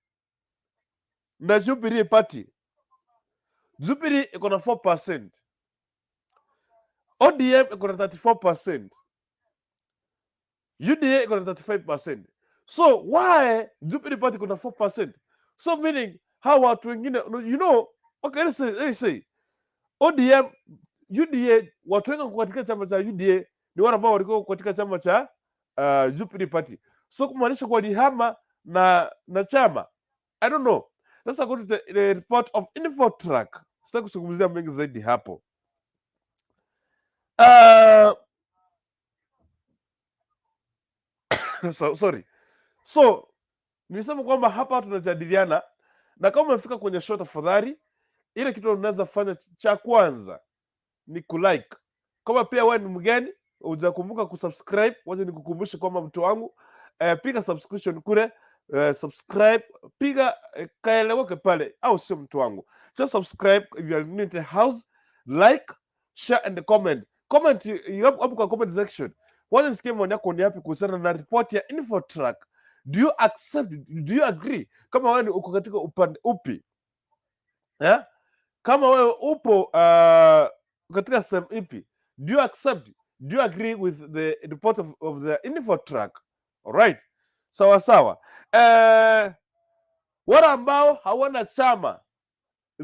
na Jubilee Party, Jubilee iko na 4%, ODM iko na 34%, UDA iko na 35%. So why Jubilee Party iko na 4%? So meaning hawa watu wengine, okay, let's say ODM, UDA, watu wengi katika chama cha UDA ni wale ambao walikuwa katika chama cha Jubilee Party. So kumaanisha kwa walihama na chama. I don't know. Sasa go to the report of Infotrak. Sitaki kuzungumzia mengi zaidi hapo. So, sorry. So nilisema kwamba hapa tunajadiliana, na kama umefika kwenye show, tafadhali, ile kitu unaweza fanya cha kwanza ni kulike. Kama pia wewe ni mgeni hujakumbuka kusubscribe, wacha nikukumbushe kwamba mtu wangu, piga subscription kule, subscribe, piga kaeleweke pale, au sio mtu wangu? Just subscribe if you are new to the house, like, share and comment. Comment hapo kwa comment section. Wacha nisikie maoni yako ni yapi kuhusiana na report ya Infotrak. Do you accept? Do you agree? Kama wewe uko katika upande upi? Yeah? Kama wewe upo katika sehemu ipi? Do you accept? Do you agree with the report of the Infotrak? Alright. Sawa sawa. Wale ambao hawana chama,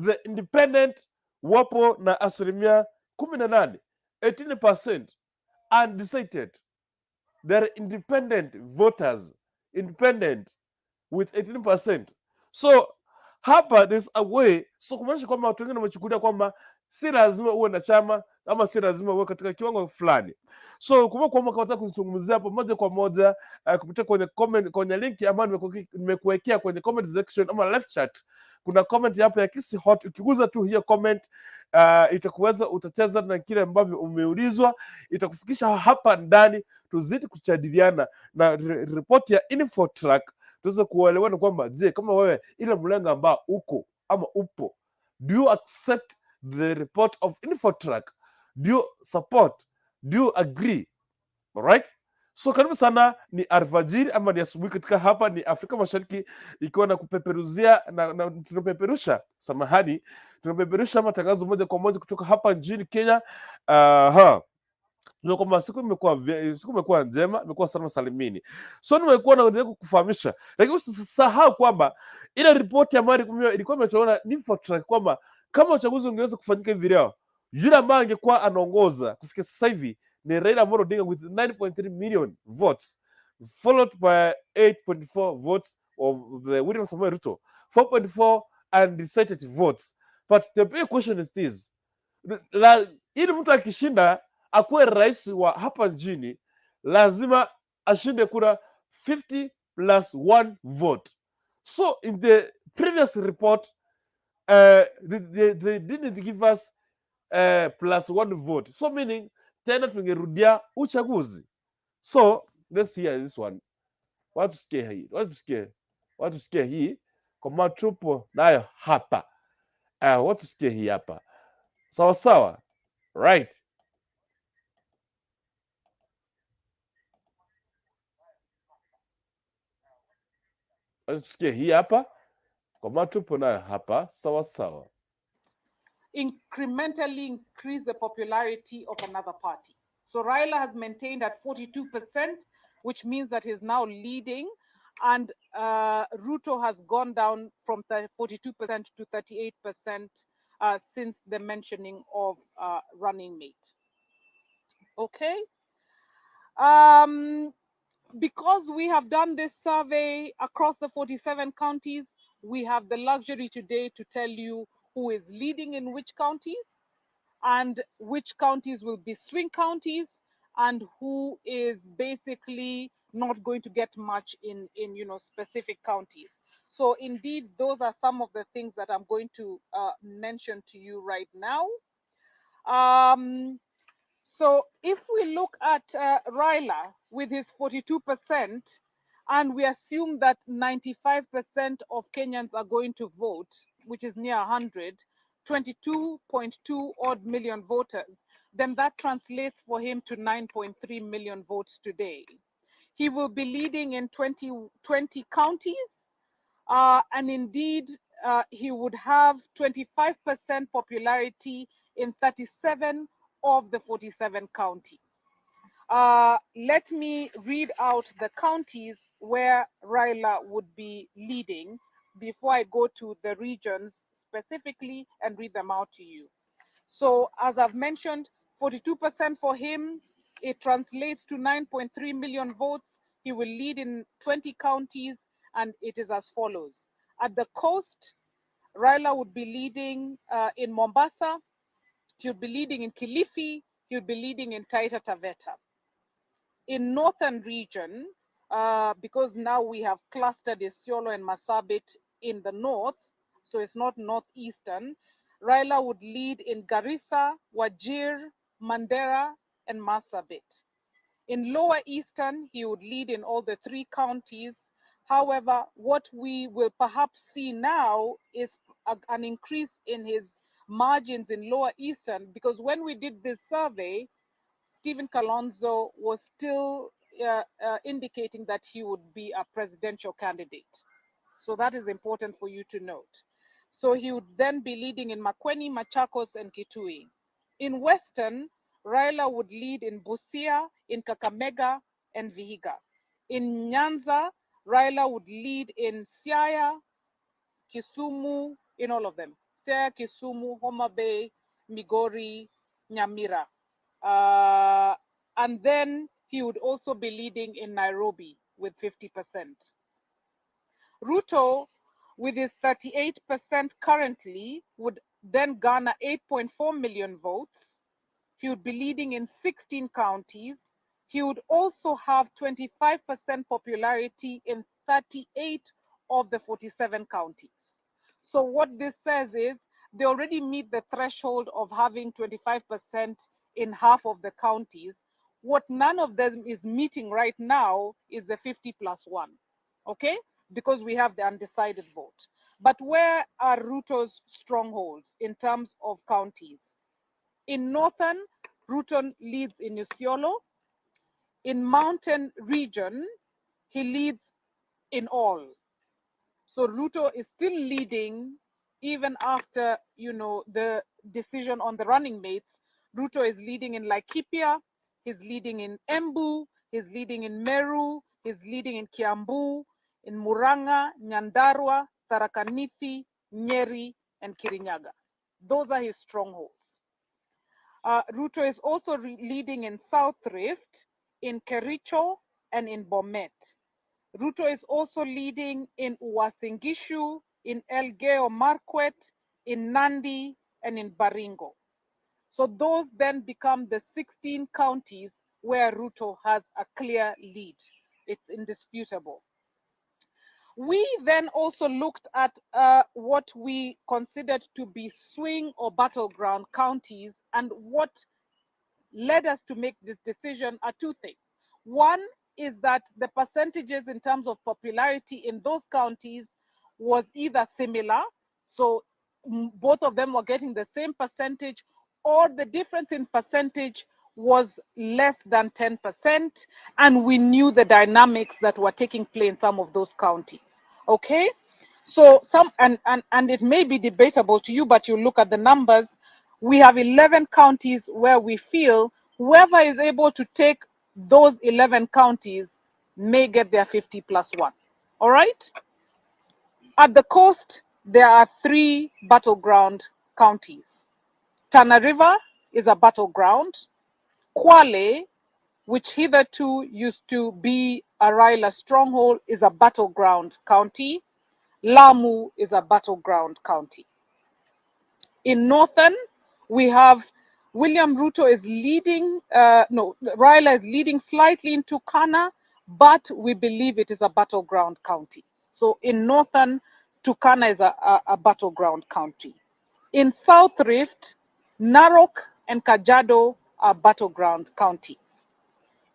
the independent, wapo na 18%, 18% undecided. They're independent voters, independent with 18%. So Hapa there's a way, so kumaanisha kwamba watu wengine wamechukulia kwamba si lazima uwe na chama ama si lazima uwe katika kiwango fulani. So kumbuka kwamba kama unataka kuzungumzia hapo moja kwa moja kupitia kwenye comment, kwenye linki ambayo nimekuwekea kwenye comment section ama live chat, kuna comment hapo ya Kisi Hot. Ukiguza tu hiyo comment itakuweza utacheza na kile ambavyo umeulizwa, itakufikisha hapa ndani, tuzidi kujadiliana na ripoti ya Infotrak tuweze kuelewana kwamba je, kama wewe ile mlengo ambao uko ama upo, do you accept the report of Infotrak? Do you support? Do you agree? Alright? So karibu sana, ni alfajiri ama ni asubuhi katika hapa ni Afrika Mashariki, ikiwa na kupeperuzia na tunapeperusha, samahani, tunapeperusha matangazo moja kwa moja kutoka hapa nchini Kenya. Ndio kwamba siku imekuwa njema, imekuwa salama salimini. So nimekuwa naendelea kukufahamisha, lakini usisahau kwamba ile ripoti ambayo ilikuwa imetolewa na Infotrak kwamba kama uchaguzi ungeweza kufanyika hivi leo, yule ambaye angekuwa anaongoza kufikia sasa hivi ni Raila Amolo Odinga with 9.3 million votes, followed by 8.4 votes of the William Samoei Ruto, 4.4 undecided votes. But the big question is this: ili mtu akishinda akuwe rais wa hapa nchini lazima ashinde kura 50 plus one vote. So in the previous report they didn't give us plus one vote, so meaning tena tungerudia uchaguzi. So let's hear this one. Watu sikie hii, watu sikie, watu sikie hii kwa maana tupo nayo hapa. Watu sikie hii hapa, sawa sawa, right? Watu tusikie hii hapa kwa maana tupo nayo hapa, sawa sawa. Incrementally increase the popularity of another party. So Raila has maintained at 42%, which means that he's now leading, and Ruto has gone down from 42% to 38% since the mentioning of running mate. Okay. Because we have done this survey across the 47 counties, we have the luxury today to tell you who is leading in which counties and which counties will be swing counties and who is basically not going to get much in specific counties. So indeed, those are some of the things that I'm going to mention to you right now. So if we look at Raila with his 42%, and we assume that 95% of Kenyans are going to vote, which is near 100, 22.2 odd million voters, then that translates for him to 9.3 million votes today. He will be leading in 20 counties, and indeed, he would have 25% popularity in 37 of the 47 counties. Let me read out the counties where Raila would be leading before I go to the regions specifically and read them out to you. So as I've mentioned, 42% for him, it translates to 9.3 million votes. He will lead in 20 counties, and it is as follows. At the coast, Raila would be leading in Mombasa, he would be leading in Kilifi, he would be leading in Taita Taveta. In northern region, because now we have clustered Isiolo and Marsabit in the north, so it's not northeastern, Raila would lead in Garissa, Wajir, Mandera, and Marsabit. In lower eastern, he would lead in all the three counties. However, what we will perhaps see now is an increase in his margins in lower eastern, because when we did this survey, Stephen Kalonzo was still indicating that he would be a presidential candidate. So that is important for you to note. So he would then be leading in Makueni, Machakos, and Kitui. In Western, Raila would lead in Busia, in Kakamega, and Vihiga. In Nyanza, Raila would lead in Siaya, Kisumu, in all of them. Siaya, Kisumu, Homa Bay, Migori, Nyamira. And then he would also be leading in Nairobi with 50%. Ruto with his 38% currently, would then garner 8.4 million votes. He would be leading in 16 counties. He would also have 25% popularity in 38 of the 47 counties. So what this says is they already meet the threshold of having 25% in half of the counties. What none of them is meeting right now is the 50 plus one, okay? Because we have the undecided vote. But where are Ruto's strongholds in terms of counties? In Northern, Ruto leads in Isiolo. In Mountain region, he leads in all. So Ruto is still leading even after, the decision on the running mates. Ruto is leading in Laikipia, he's leading in Embu, he's leading in Meru, he's leading in Kiambu, in Murang'a, Nyandarua, Tharaka Nithi, Nyeri, and Kirinyaga. Those are his strongholds. Ruto is also leading in South Rift, in Kericho, and in Bomet. Ruto is also leading in Uasin Gishu, in Elgeyo Marakwet, in Nandi, and in Baringo. So those then become the 16 counties where Ruto has a clear lead. It's indisputable. We then also looked at what we considered to be swing or battleground counties, and what led us to make this decision are two things. One is that the percentages in terms of popularity in those counties was either similar, so both of them were getting the same percentage, or the difference in percentage was less than 10%, and we knew the dynamics that were taking place in some of those counties. Okay? So some, and it may be debatable to you, but you look at the numbers. We have 11 counties where we feel whoever is able to take those 11 counties may get their 50 plus one. All right? At the coast, there are 3 battleground counties. Tana River is a battleground. Kwale, which hitherto used to be a Raila stronghold, is a battleground county. Lamu is a battleground county. In Northern, we have William Ruto is leading, no, Raila is leading slightly in Turkana, but we believe it is a battleground county. So in Northern, Turkana is a battleground county. In South Rift, Narok and Kajiado are battleground counties.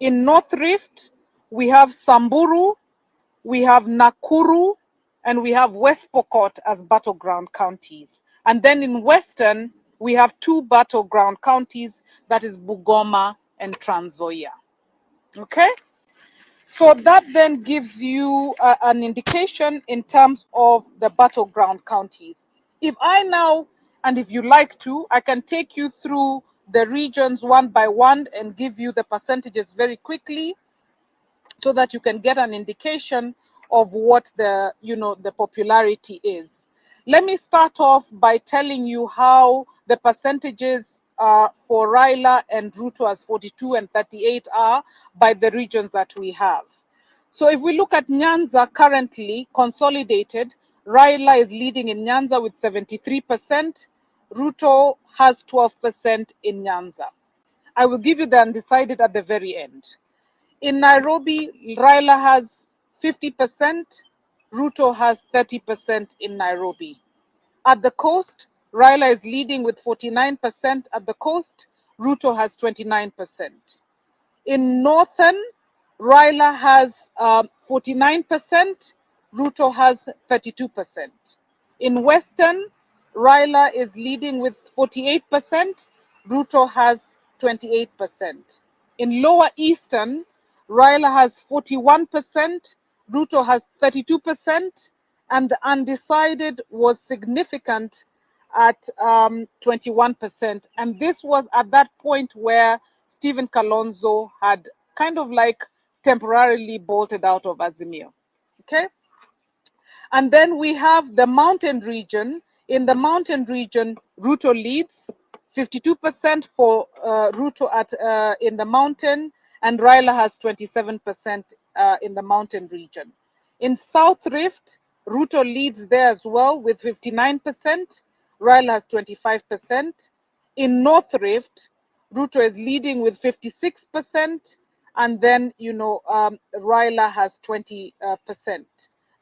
In North Rift, we have Samburu, we have Nakuru, and we have West Pokot as battleground counties. And then in Western, we have 2 battleground counties, that is Bungoma and Trans Nzoia. Okay? So that then gives you an indication in terms of the battleground counties. If I now, and if you like to, I can take you through the regions one by one and give you the percentages very quickly so that you can get an indication of what the popularity is. Let me start off by telling you how the percentages for Raila and Ruto as 42 and 38 are by the regions that we have. So if we look at Nyanza currently consolidated, Raila is leading in Nyanza with 73%. Ruto has 12% in Nyanza. I will give you the undecided at the very end. In Nairobi, Raila has 50%, Ruto has 30% in Nairobi. At the coast, Raila is leading with 49% at the coast, Ruto has 29%. In Northern, Raila has 49%, Ruto has 32%. In Western, Raila is leading with 48%, Ruto has 28%. In Lower Eastern, Raila has 41%, Ruto has 32%, and the undecided was significant at 21%. And this was at that point where Stephen Kalonzo had kind of like temporarily bolted out of Azimio. Okay? And then we have the mountain region. In the mountain region, Ruto leads 52% for Ruto at in the mountain, and Raila has 27% in the mountain region. In South Rift, Ruto leads there as well with 59%. Raila has 25%. In North Rift, Ruto is leading with 56%, and then, Raila has 20%.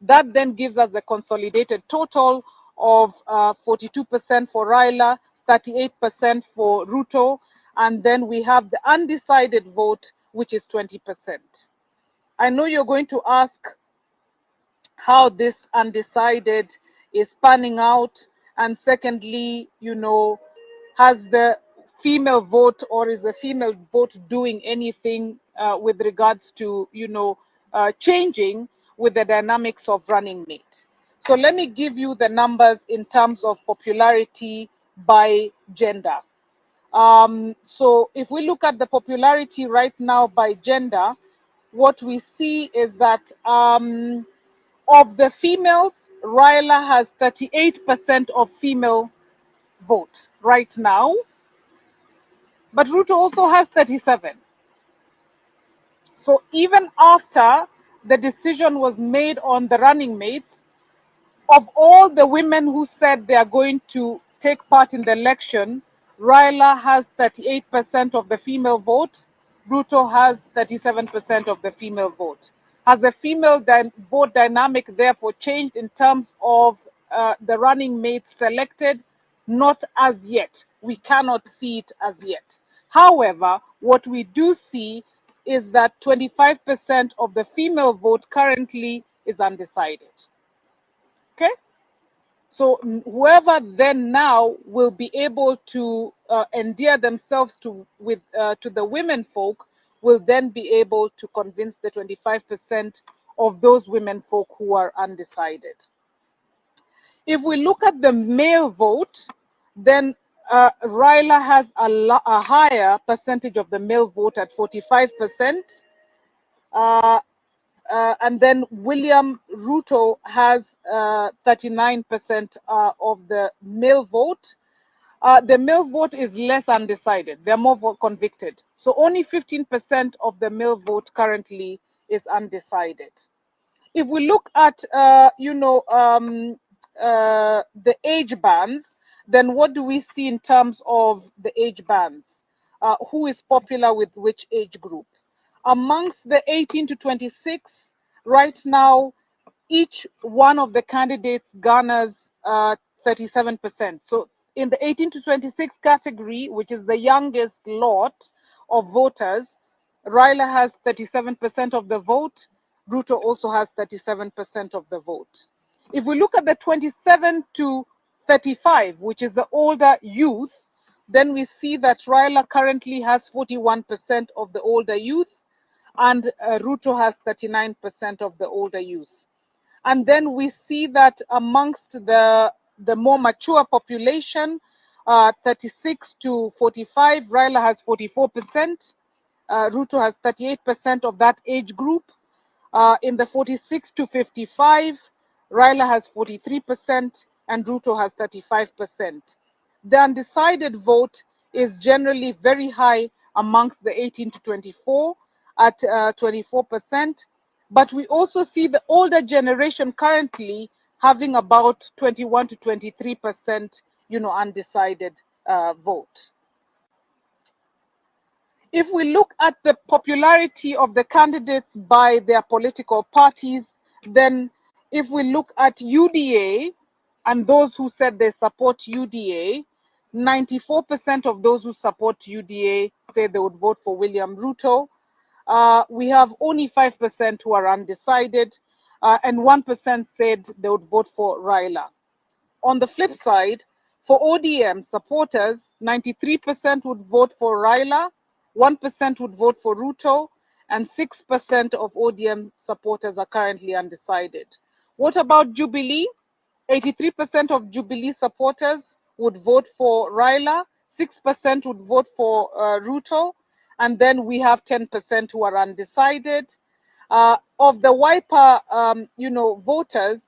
That then gives us the consolidated total of 42% for Raila, 38% for Ruto, and then we have the undecided vote, which is 20%. I know you're going to ask how this undecided is panning out, and secondly, has the female vote, or is the female vote doing anything with regards to, changing with the dynamics of running mate? So let me give you the numbers in terms of popularity by gender. So if we look at the popularity right now by gender, what we see is that of the females, Raila has 38% of female vote right now, but Ruto also has 37. So even after the decision was made on the running mates, of all the women who said they are going to take part in the election, Raila has 38% of the female vote, Ruto has 37% of the female vote. Has the female vote dynamic therefore changed in terms of the running mates selected? Not as yet. We cannot see it as yet. However, what we do see is that 25% of the female vote currently is undecided. Okay? So whoever then now will be able to endear themselves to the women folk will then be able to convince the 25% of those women folk who are undecided. If we look at the male vote, then Raila has a higher percentage of the male vote at 45%. And then William Ruto has 39% of the male vote. The male vote is less undecided. They're more convicted. So only 15% of the male vote currently is undecided. If we look at, the age bands, then what do we see in terms of the age bands? Who is popular with which age group? Amongst the 18 to 26, right now, each one of the candidates garners 37%. So in the 18 to 26 category, which is the youngest lot of voters, Raila has 37% of the vote. Ruto also has 37% of the vote. If we look at the 27 to 35, which is the older youth, then we see that Raila currently has 41% of the older youth, and Ruto has 39% of the older youth. And then we see that amongst the more mature population, 36 to 45, Raila has 44%, Ruto has 38% of that age group. In the 46 to 55, Raila has 43% and Ruto has 35%. The undecided vote is generally very high amongst the 18 to 24 at 24%. But we also see the older generation currently having about 21 to 23%, undecided vote. If we look at the popularity of the candidates by their political parties, then if we look at UDA and those who said they support UDA, 94% of those who support UDA say they would vote for William Ruto. We have only 5% who are undecided, and 1% said they would vote for Raila. On the flip side, for ODM supporters, 93% would vote for Raila, 1% would vote for Ruto, and 6% of ODM supporters are currently undecided. What about Jubilee? 83% of Jubilee supporters would vote for Raila, 6% would vote for Ruto, and then we have 10% who are undecided. Of the Wiper, voters,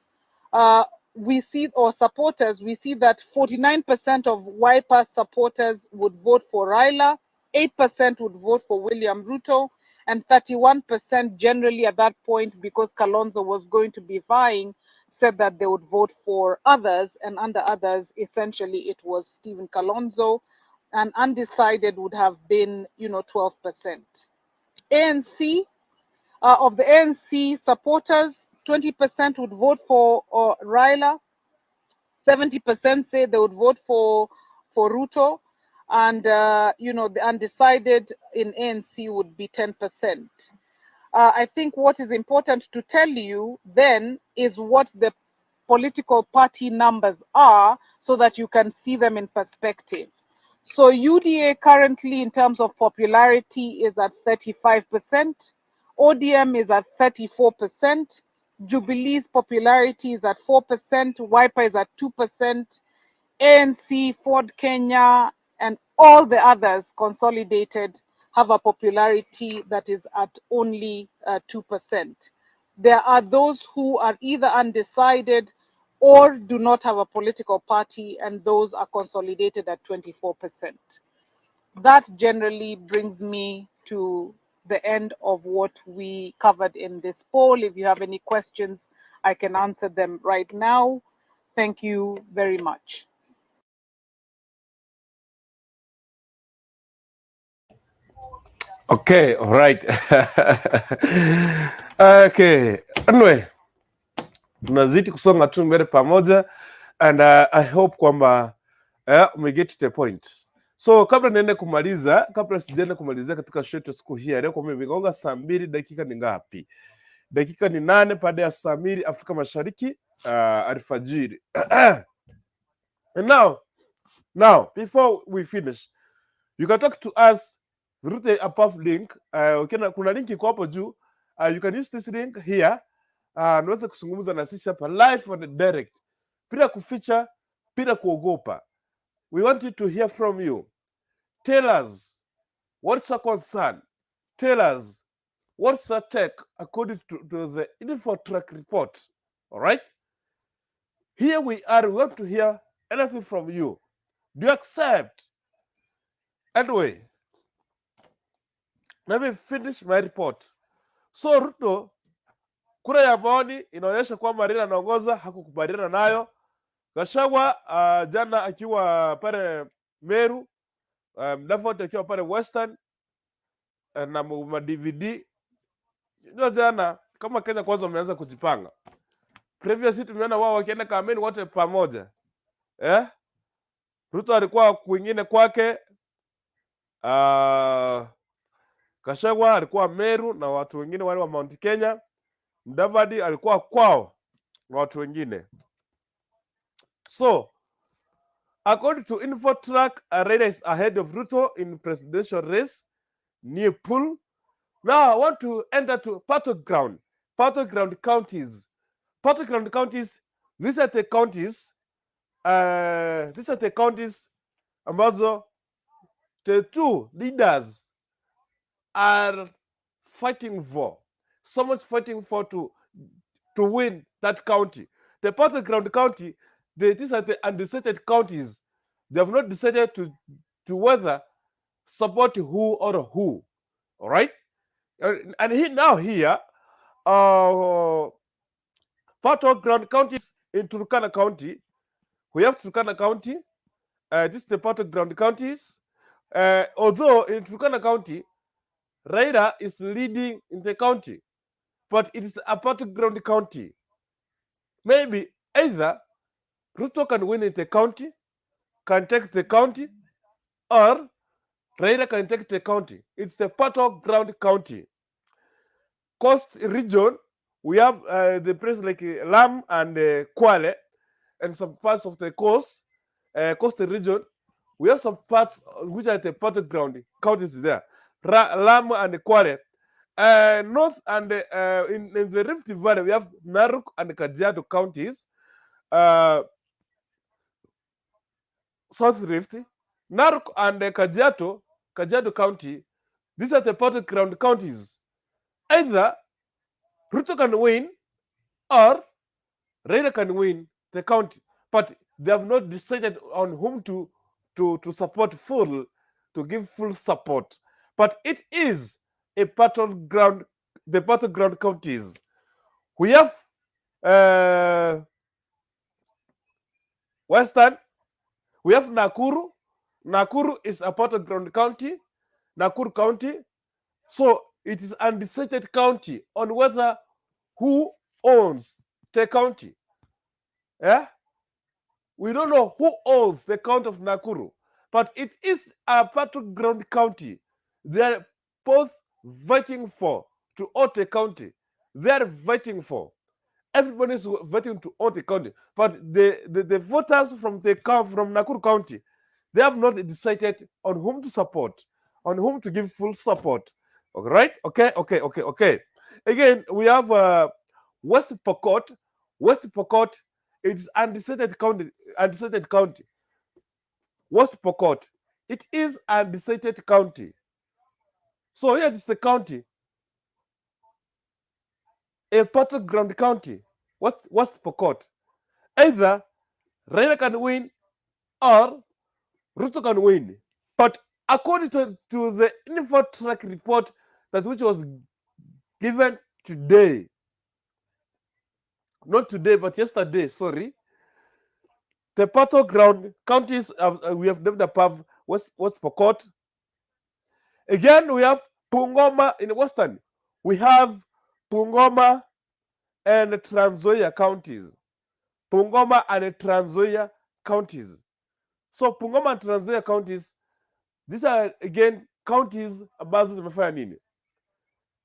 we see, or supporters, we see that 49% of Wiper supporters would vote for Raila, 8% would vote for William Ruto, and 31% generally at that point, because Kalonzo was going to be vying, said that they would vote for others, and under others, essentially it was Stephen Kalonzo, and undecided would have been 12%. ANC, of the ANC supporters, 20% would vote for Raila, 70% say they would vote for Ruto, and the undecided in ANC would be 10%. I think what is important to tell you then is what the political party numbers are so that you can see them in perspective. So UDA currently, in terms of popularity, is at 35%. ODM is at 34%. Jubilee's popularity is at 4%. Wiper is at 2%. ANC, Ford Kenya, and all the others consolidated have a popularity that is at only 2%. There are those who are either undecided or do not have a political party, and those are consolidated at 24%. That generally brings me to the end of what we covered in this poll. If you have any questions, I can answer them right now. Thank you very much. Okay, all right. Okay. Anyway, tunazidi kusonga tu mbele pamoja and I hope kwamba we get to the point. So kabla niende kumaliza, kabla sijaenda kumalizia katika show yetu siku hii ya leo, kwa imegonga saa mbili dakika ni ngapi? Dakika ni nane baada ya saa mbili Afrika Mashariki, alfajiri. And now before we finish, you can talk to us through the above link. Ukiona kuna link iko hapo juu. You can use this link here. Unaweza kuzungumza na sisi hapa live and direct bila kuficha, bila kuogopa. We want you to hear from you. Tell us what's your concern. Tell us what's your take according to the Infotrak report. All right? Here we are. We want to hear anything from you. Do you accept? Anyway, let me finish my report. So Ruto, kura ya maoni inaonyesha kwamba Raila anaongoza, hakukubaliana nayo. Gachagua jana akiwa pale Meru, Mudavadi akiwa pale Western na ma DVD. Unajua jana kama Kenya Kwanza wameanza kujipanga. Previously tumeona wao wakienda kampeni wote pamoja. Eh? Ruto alikuwa kwingine kwake, Gachagua alikuwa Meru na watu wengine wale wa Mount Kenya. Mudavadi alikuwa kwao na watu wengine. So, according to Infotrak, Raila is ahead of Ruto in presidential race, new poll. Now I want to enter to battleground, battleground counties. Battleground counties, these are the counties, these are the counties ambazo the two leaders are fighting for. Someone's fighting for to win that county. The battleground county, these are the undecided counties. They have not decided to whether support who or who. All right? And he now here, battleground counties in Turkana County. We have Turkana County. This is the battleground counties. Although in Turkana County, Raila is leading in the county, but it is a battleground county. Maybe either Ruto can win in the county, can take the county, or Raila can take the county. It's the battleground county. Coast region, we have the place like Lamu and Kwale, and some parts of the coast, coast region. We have some parts which are the battleground counties there, Lamu and Kwale. North and in the Rift Valley, we have Narok and Kajiado counties. South Rift, Narok and Kajiado County. These are the battleground counties. Either Ruto can win or Raila can win the county, but they have not decided on whom to support full, to give full support. But it is a battleground, the battleground counties. We have Western, we have Nakuru. Nakuru is a battleground county, Nakuru County. So it is undecided county on whether who owns the county. Yeah? We don't know who owns the county of Nakuru, but it is a battleground county. They are both fighting for to own the county. They are fighting for. Everybody is voting to own the county, but the voters from Nakuru County, they have not decided on whom to support, on whom to give full support. All right? Okay. Again, we have West Pokot. West Pokot, it's undecided county. Undecided county. West Pokot, it is undecided county. So here it's a county, a battleground county. West Pokot. Either Raila can win or Ruto can win. But according to the Infotrak report that which was given today, not today, but yesterday, sorry, the battleground counties, we have named above West Pokot. Again, we have Bungoma in Western. We have Bungoma and Trans Nzoia counties. Bungoma and Trans Nzoia counties. So Bungoma and Trans Nzoia counties, these are again counties ambazo zimefanya nini?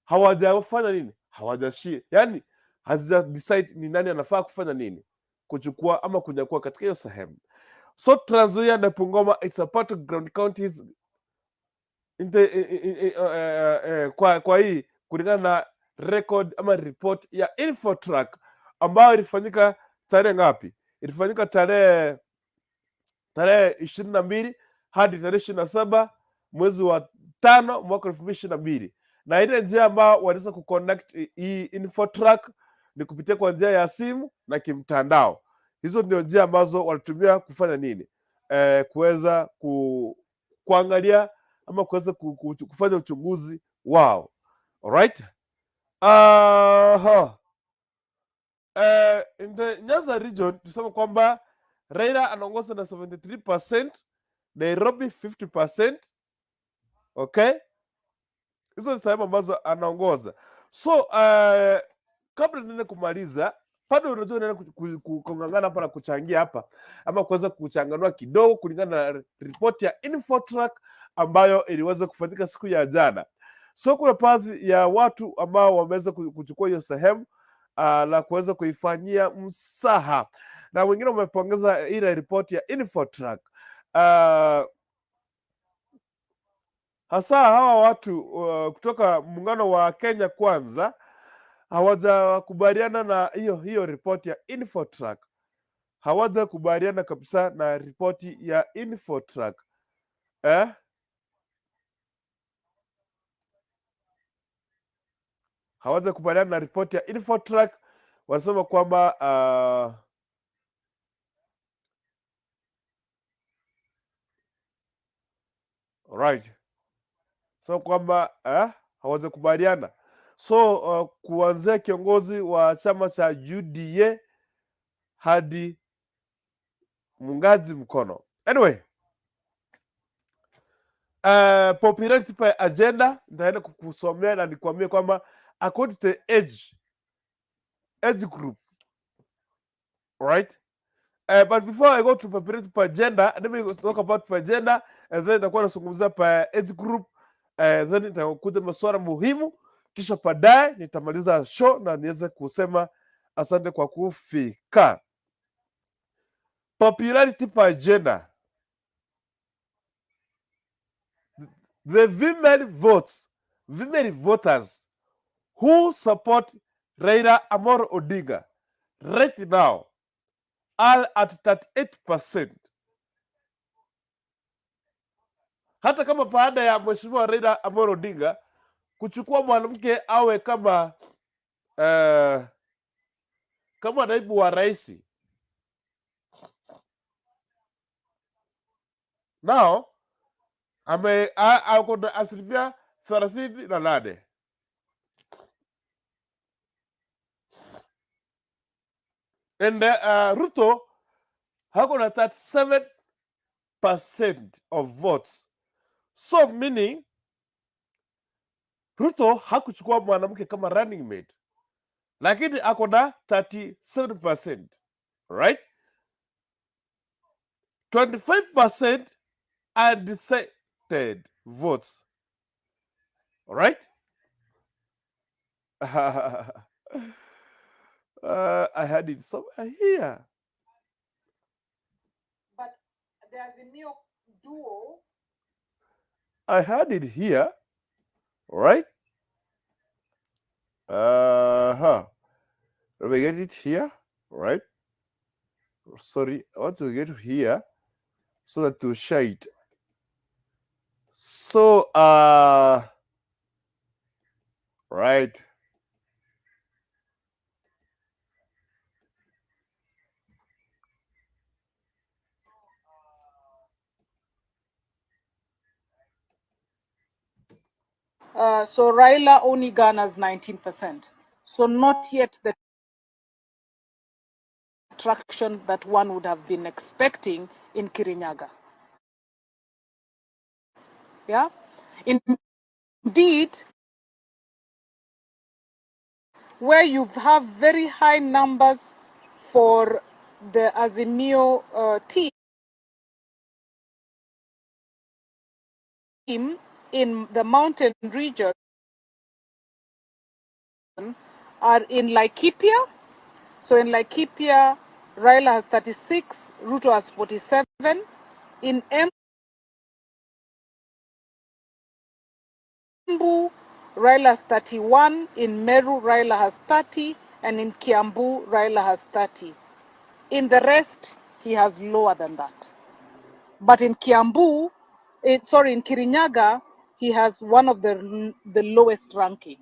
Hawajafanya nini? Hawajashi, yani hazija decide ni nani anafaa kufanya nini, kuchukua ama kunyakua katika hiyo sehemu. So Trans Nzoia na Bungoma, it's a battleground counties in the, kwa hii kulingana na record ama report ya Infotrak ambayo ilifanyika tarehe ngapi? Ilifanyika tarehe 22 hadi tarehe 27 mwezi wa 5 mwaka 2022, na ile njia ambayo wanaweza kuconnect hii Infotrak ni kupitia kwa njia ya simu na kimtandao. Hizo ndio njia ambazo walitumia kufanya nini? Kuweza kuangalia ama kuweza kufanya uchunguzi wao. Alright? In the Nyanza region tuseme kwamba Raila anaongoza na 73%, Nairobi 50%. Okay? Hizo ni sehemu ambazo anaongoza. So kabla niende kumaliza, bado unajua naenda kung'ang'ana hapa na kuchangia hapa ama kuweza kuchanganua kidogo kulingana na ripoti ya Infotrak ambayo iliweza kufanyika siku ya jana. So kuna baadhi ya watu ambao wameweza kuchukua hiyo sehemu na kuweza kuifanyia msaha, na wengine wamepongeza ile ripoti ya Infotrak. Hasa hawa watu kutoka muungano wa Kenya Kwanza hawajakubaliana na hiyo ripoti ya Infotrak, hawajakubaliana kabisa na ripoti ya Infotrak, eh? Hawajakubaliana na ripoti ya Infotrak, wanasema kwamba right, so kwamba hawajakubaliana. So kuanzia kiongozi wa chama cha UDA hadi muungaji mkono. Anyway, popularity per agenda nitaenda kukusomea na nikuambie kwamba according to the age group, right? But before I go to popularity per gender, let me talk about per gender and then nitakuwa nazungumzia per age group, then nitakuja masuala muhimu, kisha baadaye nitamaliza show na niweze kusema asante kwa kufika. Popularity per gender. The female votes, female voters who support Raila Amolo Odinga right now are at 38%. Hata kama baada ya Mheshimiwa Raila Amolo Odinga kuchukua mwanamke awe kama naibu wa rais, now ako na 38%. And Ruto Ako na 37% of votes. So meaning Ruto hakuchukua mwanamke kama running mate, lakini ako na 37%, right? 25% undecided votes, right? I had it somewhere here. But the Azimio duo I had it here, right? Uh-huh. Let me get it here, right? Sorry, I want to get here so that to share it. So, right. So Raila only garners 19%. So not yet the traction that one would have been expecting in Kirinyaga. Yeah? Indeed, where you have very high numbers for the Azimio team in the mountain region are in Laikipia. So in Laikipia, Raila has 36, Ruto has 47. In Embu, Raila has 31. In Meru, Raila has 30. And in Kiambu, Raila has 30. In the rest, he has lower than that. But in Kiambu, in Kirinyaga, he has one of the lowest rankings.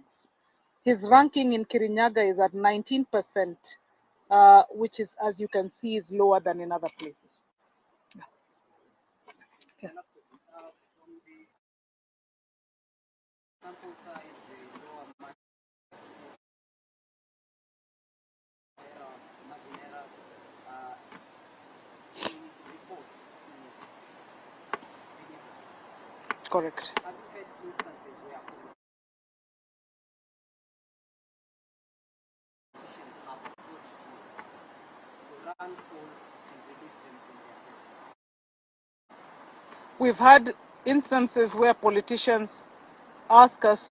His ranking in Kirinyaga is at 19%, which is, as you can see, is lower than in other places. Yeah. Correct. We've had instances where politicians ask us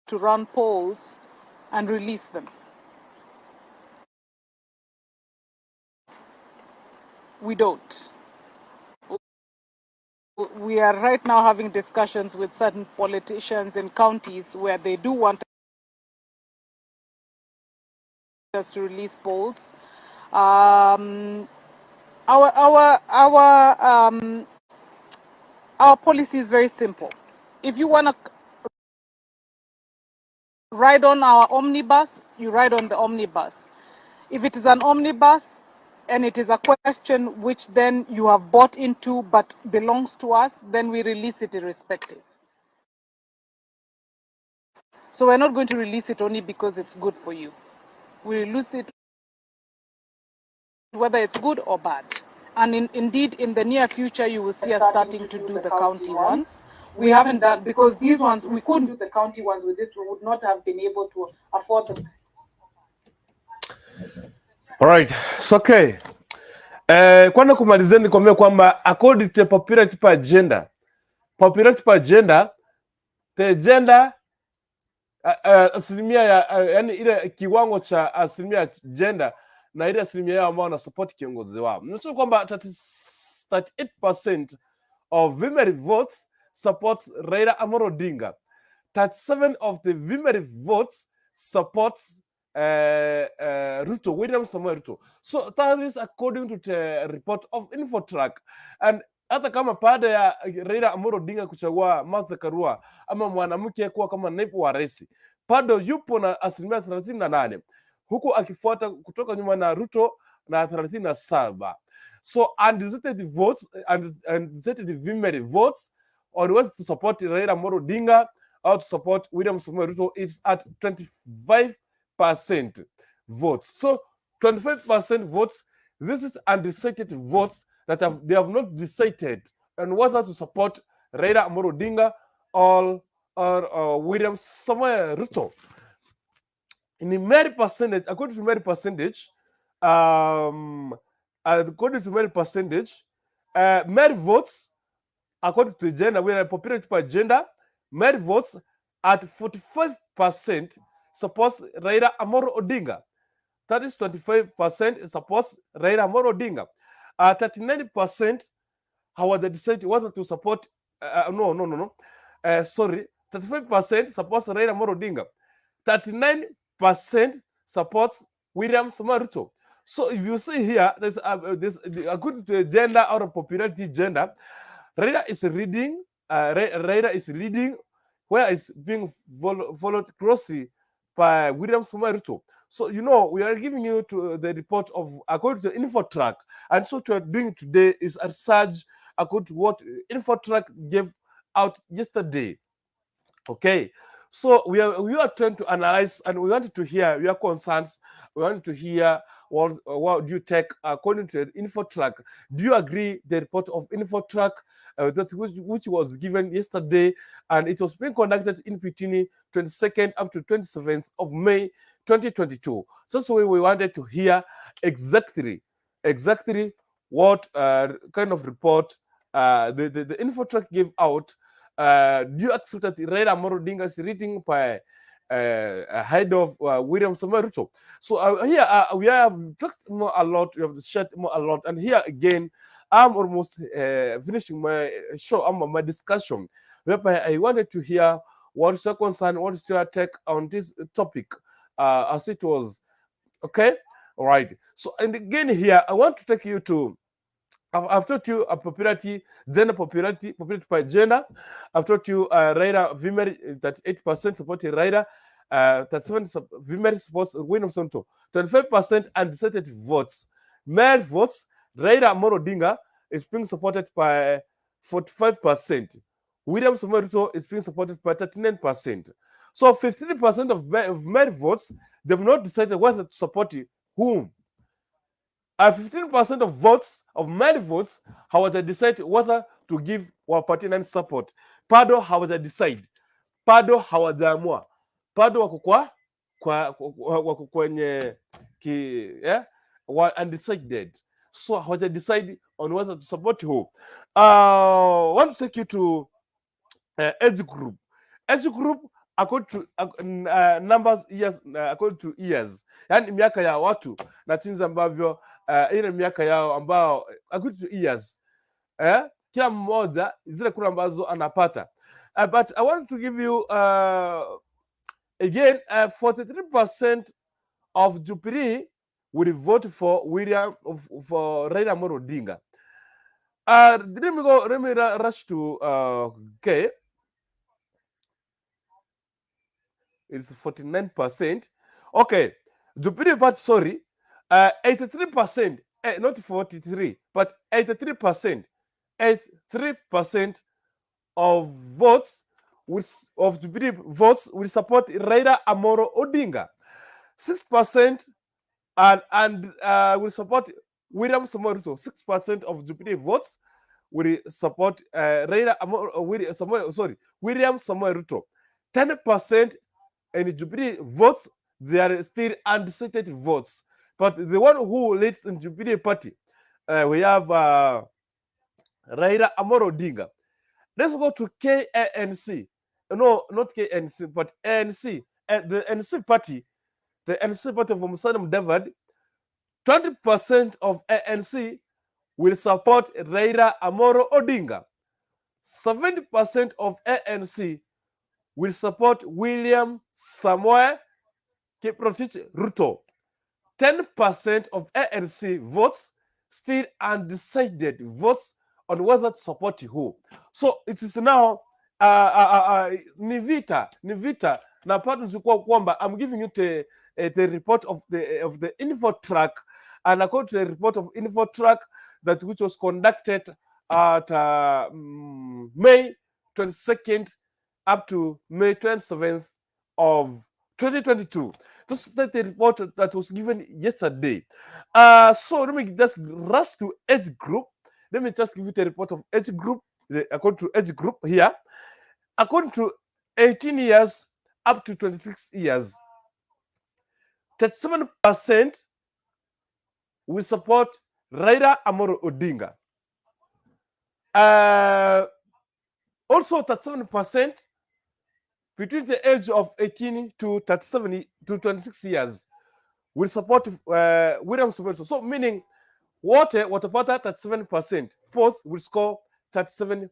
to run polls and release them. We don't. We are right now having discussions with certain politicians in counties where they do want us to release polls. Our policy is very simple. If you want to ride on our omnibus, you ride on the omnibus. If it is an omnibus and it is a question which then you have bought into but belongs to us, then we release it irrespective. So we're not going to release it only because it's good for you. We release it whether it's good or bad. And indeed, in the near future, you will see us starting to do the county ones. We haven't done, because these ones, we couldn't do the county ones with this. We would not have been able to afford them. All right, it's okay. Kwanza kumalizia nikwambia kwamba according to the popularity per gender, popularity per gender, the gender asilimia ya yani ile kiwango cha asilimia ya gender na ile asilimia yao ambao wanasupport kiongozi wao. Nimesema kwamba 38% of women votes supports Raila Amolo Odinga. 37 of the women votes supports Ruto, William Samoei Ruto. So that is according to the report of Infotrack. And hata kama baada ya Raila Amolo Odinga kuchagua Martha Karua ama mwanamke kuwa kama naibu wa rais, bado yupo na 38% huku akifuata kutoka nyuma na Ruto na 37. So undecided votes and undecided women votes on whether to support Raila Amolo Odinga or to support William Samoei Ruto is at 25% votes. So 25% votes, this is undecided votes that they have not decided on whether to support Raila Amolo Odinga or William Samoei Ruto. In the male percentage, according to male percentage, male votes, according to gender, we are populated by gender, male votes at 45% supports Raila Amolo Odinga. That is 25% supports Raila Amolo Odinga. 39% hawaja decide whether to support, no. Sorry, 35% supports Raila Amolo Odinga. 39% supports William Samoei Ruto. So if you see here, there's this, according to the gender or popularity gender, Raila is leading. Raila is leading, where is being followed closely by William Samoei Ruto. So we are giving you to the report of according to Infotrak, and so what we are doing today is a research according to what Infotrak gave out yesterday. Okay, so we are trying to analyze, and we wanted to hear your concerns. We wanted to hear what do you take according to Infotrak. Do you agree the report of Infotrak that which was given yesterday, and it was being conducted in between 22nd up to 27th of May 2022? So that's why we wanted to hear exactly what kind of report the Infotrak gave out. Do you accept that Raila Amolo Odinga is leading by ahead of William Samoei Ruto? So here we have talked more a lot, we have shared more a lot, and here again, I'm almost finishing my show, my discussion, whereby I wanted to hear what is your concern, what is your take on this topic, as it was. Okay, all right. So, and again here, I want to take you to I've taught you a popularity, gender popularity, popularity by gender. I've taught you Raila female 38% supporting Raila, 37 female supports William Ruto, 25% undecided votes. Male votes, Raila Amolo Odinga is being supported by 45%. William Samoei Ruto is being supported by 39%. So 15% of male votes, they've not decided whether to support whom. 15% of votes, of male votes, hawaja decide whether to give wapatie nani support. Bado hawaja decide, bado hawajaamua, bado wako kwa wako kwenye ki, yeah, undecided, so hawaja decide on whether to support who. Want to take you to age group. Age group according to numbers years, according to years, yani miaka ya watu na jinsi ambavyo ile miaka yao ambao according to years, kila mmoja zile kura ambazo anapata. But I want to give you again 43% of Jubilee will vote for William for Raila Amolo Odinga. Let me go. Let me rush to okay. It's 49%. Okay, Jubilee Party, sorry, 83%, not 43, but 83%, 83% of votes of Jubilee votes will support Raila Amolo Odinga. 6% and will support William Samoei Ruto. 6% of Jubilee votes will support Raila Amolo, William Samoei, sorry, William Samoei Ruto. 10% in Jubilee votes, they are still undecided votes. But the one who leads in Jubilee Party, we have Raila Amolo Odinga. Let's go to KNC. No, not KNC, but ANC. The NC party, the NC party of Musalia Mudavadi, 20% of ANC will support Raila Amolo Odinga. 70% of ANC will support William Samoei Kiprotich Ruto. 10% of ANC votes still undecided votes on whether to support who. So it is now ni vita na bado nilikuwa kwamba I'm giving you the report of the Infotrak, and according to the report of Infotrak that which was conducted at May 22nd up to May 27th of 2022. This is the report that was given yesterday. So let me just rush to age group. Let me just give you the report of age group. According to age group here, according to 18 years up to 26 years, 37% will support Raila Amolo Odinga. Also, 37% between the age of 18 to 37 to 26 years will support William Samoei Ruto. So meaning wote watapata 37%. Both will score 37%.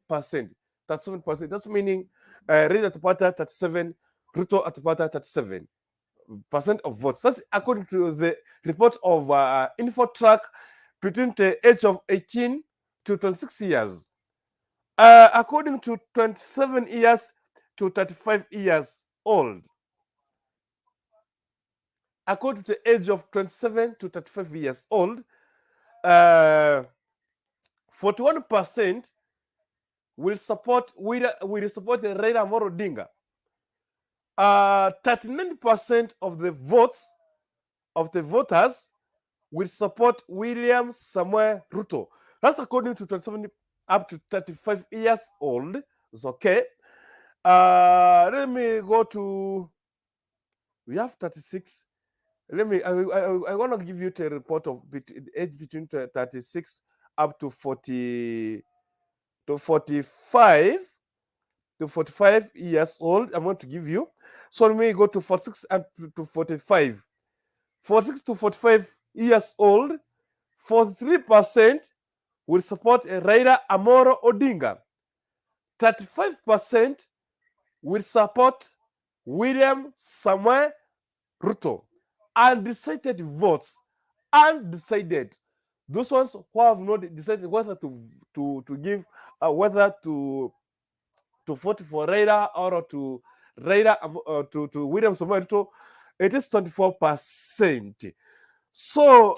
37%. That's meaning Raila atapata 37, Ruto atapata 37% of votes. That's according to the report of Infotrak between the age of 18 to 26 years. According to 27 years to 35 years old, according to the age of 27 to 35 years old, 41% will support Raila Amolo Odinga. 39% of the votes of the voters will support William Samoei Ruto. That's according to 27 up to 35 years old. It's okay. Let me go to, we have 36. Let me, I want to give you the report of age between 36 up to 40 to 45 to 45 years old. I'm going to give you. So let me go to 46 up to 45. 46 to 45 years old, 43% will support Raila Amolo Odinga. 35% will support William Samoei Ruto. Undecided votes, undecided. Those ones who have not decided whether to give, whether to vote for Raila or to Raila to William Samoei Ruto, it is 24%. So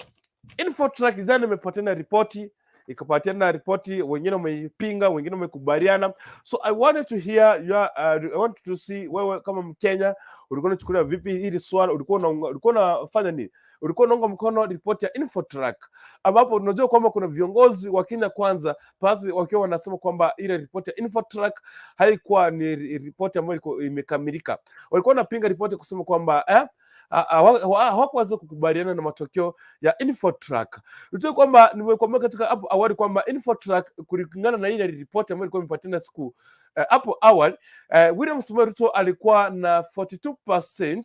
Infotrak jana imepatiana ripoti, ikapatiana ripoti, wengine wameipinga, wengine wamekubaliana. So I wanted to hear your, I want to see wewe kama Mkenya ulikuwa unachukulia vipi hili swala, ulikuwa unafanya nini? Ulikuwa unaunga mkono ripoti ya Infotrak, ambapo unajua kwamba kuna viongozi wa Kenya Kwanza baadhi wakiwa wanasema kwamba ile ripoti ya Infotrak haikuwa ni ripoti ambayo ilikuwa imekamilika. Walikuwa wanapinga ripoti kusema kwamba hawakuweza kukubaliana na matokeo ya Infotrak. Unajua kwamba nimekuambia katika hapo awali kwamba Infotrak, kulingana na ile ripoti ambayo ilikuwa imepatiana siku hapo awali, William Samoei Ruto alikuwa na 42%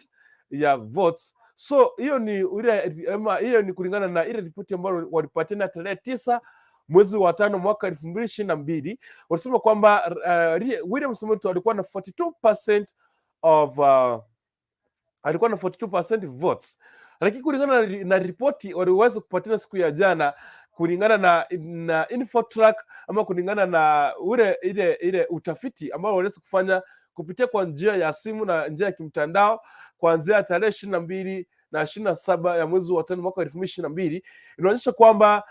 ya votes. So hiyo ni ile ama hiyo ni kulingana na ile ripoti ambayo walipatiana tarehe 9 mwezi wa 5 mwaka 2022. Walisema kwamba William Samoei Ruto alikuwa na 42% of alikuwa na 42% votes, lakini kulingana na ripoti waliweza kupatiana siku ya jana, kulingana na Infotrak ama kulingana na ule ile utafiti ambao waliweza kufanya kupitia kwa njia ya simu na njia ya kimtandao kuanzia tarehe 22 na 27 ya mwezi wa 5 mwaka 2022, inaonyesha kwamba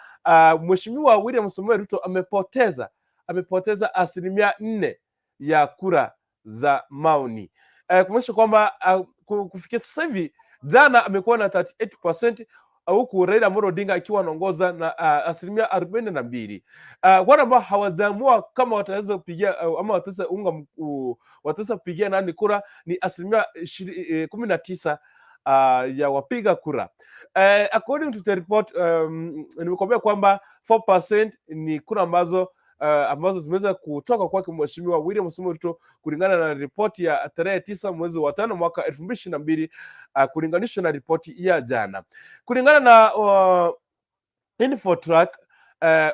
Mheshimiwa William Samoei Ruto amepoteza 4% ya kura za maoni, kumaanisha kwamba kufikia sasa hivi jana amekuwa na 38% huku Raila Amolo Odinga akiwa anaongoza na 42%. Wale ambao hawajaamua kama wataweza kupigia ama wataweza kupigia nani kura ni 19% ya wapiga kura. According to the report, nimekuambia kwamba 4% ni kura ambazo zimeweza kutoka kwake Mheshimiwa William Samoei Ruto kulingana na ripoti ya tarehe 9 mwezi wa 5 mwaka 2022, kulinganishwa na ripoti ya jana. Kulingana na Infotrak,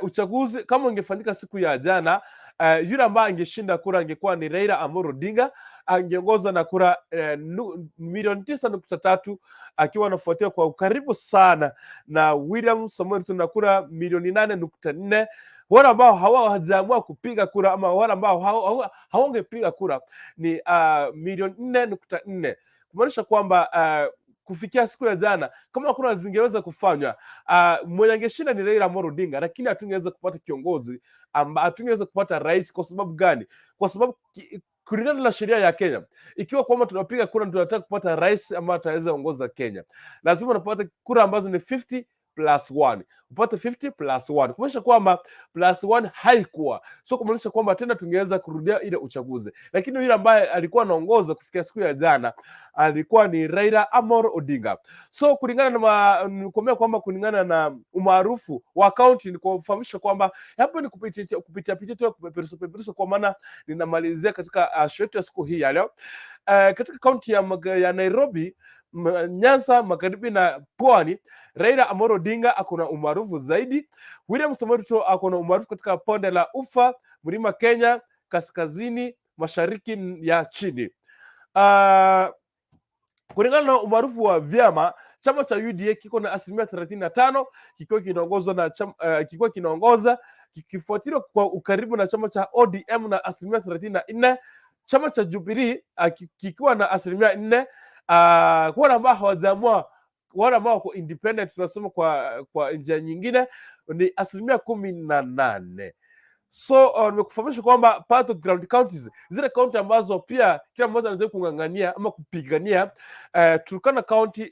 uchaguzi kama ungefanyika siku ya jana, yule ambaye angeshinda kura angekuwa ni Raila Amolo Odinga, angeongoza na kura milioni 9.3, akiwa anafuatia kwa ukaribu sana na William Samoei Ruto na kura milioni 8.4. Wale ambao hawajaamua kupiga kura ama wale ambao hawangepiga kura ni milioni 4.4, kumaanisha kwamba kufikia siku ya jana kama kura zingeweza kufanywa, mwenye angeshinda ni Raila Amolo Odinga, lakini hatungeweza kupata kiongozi amba hatungeweza kupata rais. Kwa sababu gani? Kwa sababu Kulingana na sheria ya Kenya, ikiwa kwamba tunapiga kura tunataka kupata rais ambaye ataweza ongoza Kenya, lazima unapata kura ambazo ni 50 plus 1, upate 50 plus 1, kumaanisha kwamba plus 1 haikuwa, so kumaanisha kwamba tena tungeweza kurudia ile uchaguzi, lakini yule ambaye alikuwa anaongoza kufikia siku ya jana alikuwa ni Raila Amolo Odinga. So kulingana na nikuambia kwamba kulingana na umaarufu wa kaunti, ni kufahamisha kwamba hapo ni kupitia pitia tu kupeperusa peperusa, kwa maana ninamalizia katika show yetu ya siku hii ya leo katika kaunti ya Nairobi, Nyanza, Magharibi na Pwani, Raila Amolo Odinga ako na umaarufu zaidi. William Samoei Ruto ako na umaarufu katika bonde la Ufa, Mlima Kenya, kaskazini mashariki ya chini. Kulingana na umaarufu wa vyama, chama cha UDA kiko na 35% kikiwa kinaongozwa na chama, kikiwa kinaongoza kikifuatiliwa kwa ukaribu na chama cha ODM na 34%, chama cha Jubilee kikiwa na 4%. Wale ambao hawajaamua, wale ambao wako independent, tunasema kwa njia nyingine ni 18%. So nimekufahamisha kwamba battleground counties, zile kaunti ambazo pia kila mmoja anaweza kung'ang'ania ama kupigania, Turkana County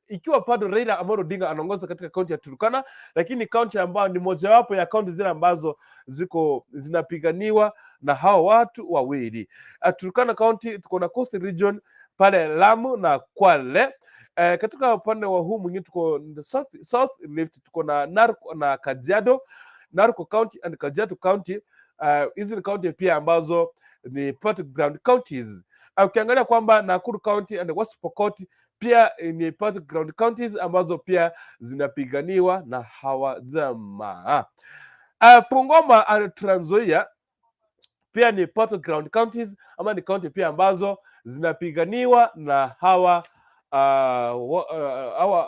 ikiwa bado Raila Amolo Odinga anaongoza katika kaunti ya Turkana, lakini kaunti ambayo ni mojawapo ya kaunti zile ambazo ziko zinapiganiwa na hao watu wawili. Turkana County tuko na Coast Region pale Lamu na Kwale. Katika upande wa huu mwingine tuko South Rift, tuko na Narok na Kajiado, Narok County and Kajiado County. Hizi ni county pia ambazo ni battleground counties. Ukiangalia kwamba Nakuru County and West Pokot pia ni battleground counties ambazo pia zinapiganiwa na hawa jamaa. Bungoma and Trans Nzoia pia ni battleground counties ama ni county pia ambazo zinapiganiwa na hawa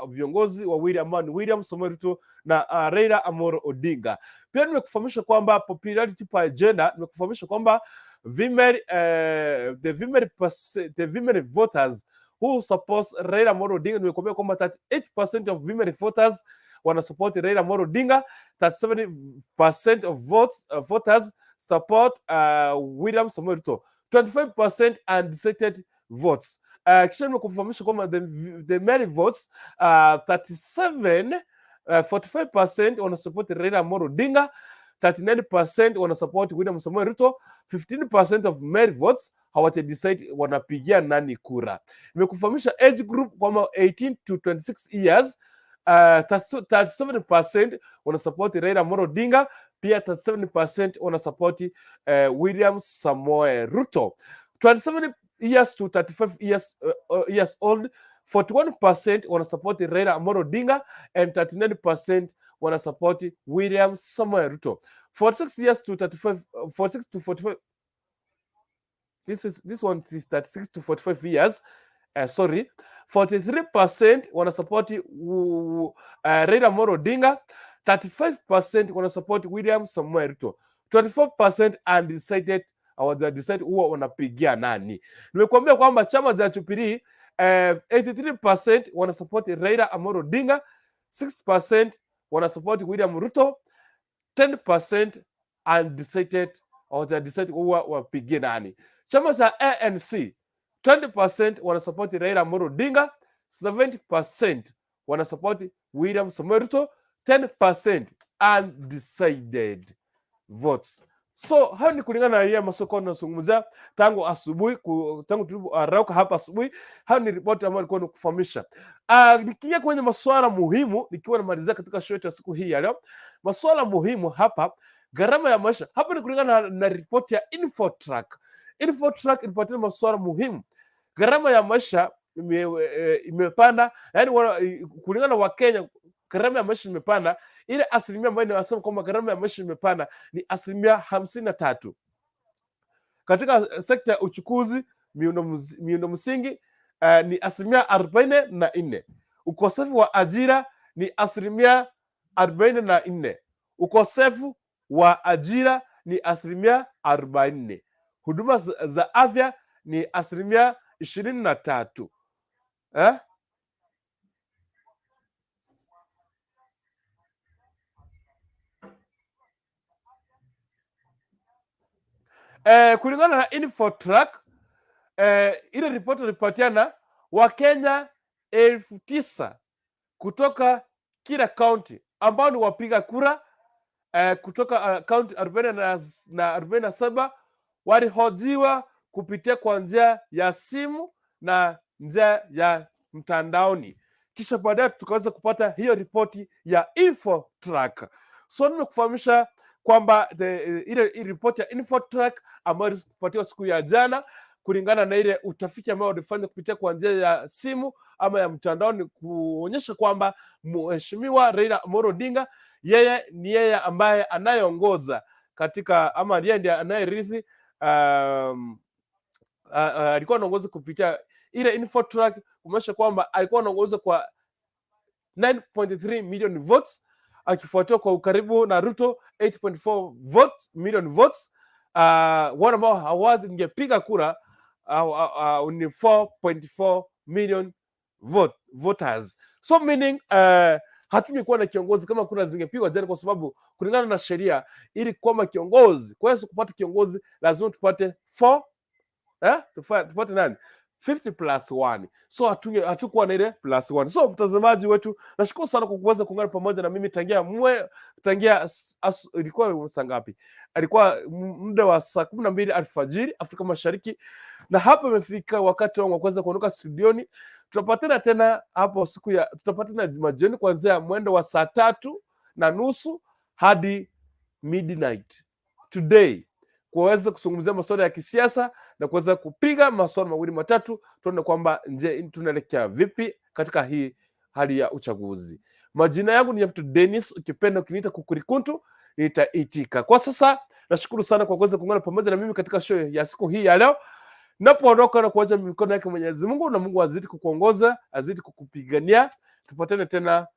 viongozi wawili ambao ni William Samoei Ruto na Raila Amolo Odinga. Pia nimekufahamisha kwamba popularity per gender, nimekufahamisha kwamba the female voters who support Raila Amolo Odinga, nimekuambia kwamba 38% of female voters wana support Raila Amolo Odinga, 37% of voters support William Samoei Ruto, 25% undecided votes. Kisha nimekufahamisha kwamba the male votes 37 45% wana support Raila Amolo Odinga, 39% wana support William Samoei Ruto, 15% of male votes hawaja decide wanapigia nani kura. Nimekufahamisha age group kwamba 18 to 26 years, 37% wana support Raila Amolo Odinga, pia 37% wana support William Samoei Ruto. 27 years to 35 years old, 41% wana support Raila Amolo Odinga and 39% wana support William Samoei Ruto. 46 years to 35, 46 to 45, this one is 36 to 45 years, sorry, 43% wana support Raila Amolo Odinga, 35% wana support William Samoei Ruto, 24% undecided, hawaja decide huwa wanapigia nani. Nimekuambia kwamba chama cha Jubilee, 83% wana support Raila Amolo Odinga, 6% wana support William Ruto, 10% undecided, hawaja decide huwa wapigie nani. Chama cha ANC, 20% wanasupport Raila Amolo Odinga, 70% wanasupport William Samoei Ruto, 10% undecided votes. So hayo ni kulingana na yeye masoko tunazungumzia tangu asubuhi, tangu tuliporauka hapa asubuhi. Hayo ni ripoti ambayo nilikuwa nikufahamisha. Nikiingia kwenye masuala muhimu, nikiwa namalizia katika show yetu ya siku hii ya leo, masuala muhimu hapa, gharama ya maisha hapa ni kulingana na ripoti ya Infotrack. Infotrack ilipatia masuala muhimu. Gharama ya maisha imepanda, yani kulingana na Wakenya gharama ya maisha imepanda. Ile asilimia ambayo inasema kwamba gharama ya maisha imepanda ni 53% katika sekta ya uchukuzi, miundo msingi ni 44%. Ukosefu wa ajira ni 44%. Ukosefu wa ajira ni 40%. Huduma za afya ni 23%. Eh? Kulingana na Infotrack, ile ripoti ilipatiana Wakenya 9,000 kutoka kila kaunti ambao ni wapiga kura kutoka kaunti 47 walihojiwa kupitia kwa njia ya simu na njia ya mtandaoni, kisha baadaye tukaweza kupata hiyo ripoti ya Infotrack. So nimekufahamisha kwamba ile ripoti ya Infotrack ambayo ilipatiwa siku ya jana kulingana na ile utafiti ambao walifanya kupitia kwa njia ya simu ama ya mtandaoni kuonyesha kwamba Mheshimiwa Raila Amolo Odinga yeye ni yeye ambaye anayeongoza katika ama yeye ndiye anayerithi, alikuwa anaongoza kupitia ile Infotrack kuonyesha kwamba alikuwa anaongoza kwa 9.3 million votes, akifuatiwa kwa ukaribu na Ruto 8.4 votes, million votes. Wale ambao hawangepiga kura ni 4.4 million voters. So meaning hatungekuwa na kiongozi kama kura zingepigwa jana, kwa sababu kulingana na sheria, ili kwamba kiongozi kuweza kupata kiongozi lazima tupate 4, tupate nani, 50 plus 1. So hatukuwa na ile plus 1. So mtazamaji wetu, nashukuru sana kwa kuweza kuungana pamoja na mimi tangia ilikuwa saa ngapi? Alikuwa muda wa saa 12 alfajiri Afrika Mashariki, na hapa imefika wakati wangu wa kuweza kuondoka studioni. Tutapatana tena hapo siku ya tutapatana majioni kuanzia mwendo wa saa 3:30 hadi midnight today kuweza kuzungumzia masuala ya kisiasa na kuweza kupiga maswali mawili matatu, tuone kwamba nje tunaelekea vipi katika hii hali ya uchaguzi. Majina yangu ni Mtu Dennis, ukipenda ukiniita Kukurikuntu nitaitika. Kwa sasa nashukuru sana kwa kuweza kuungana pamoja na mimi katika show ya siku hii ya leo. Napoondoka na kuacha mikono yake Mwenyezi Mungu, na Mungu azidi kukuongoza, azidi kukupigania. Tupatane tena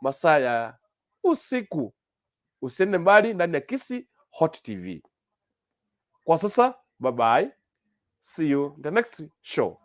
masaa ya usiku. Usiende mbali ndani ya Kisi Hot TV. Kwa sasa, bye bye. See you in the next show.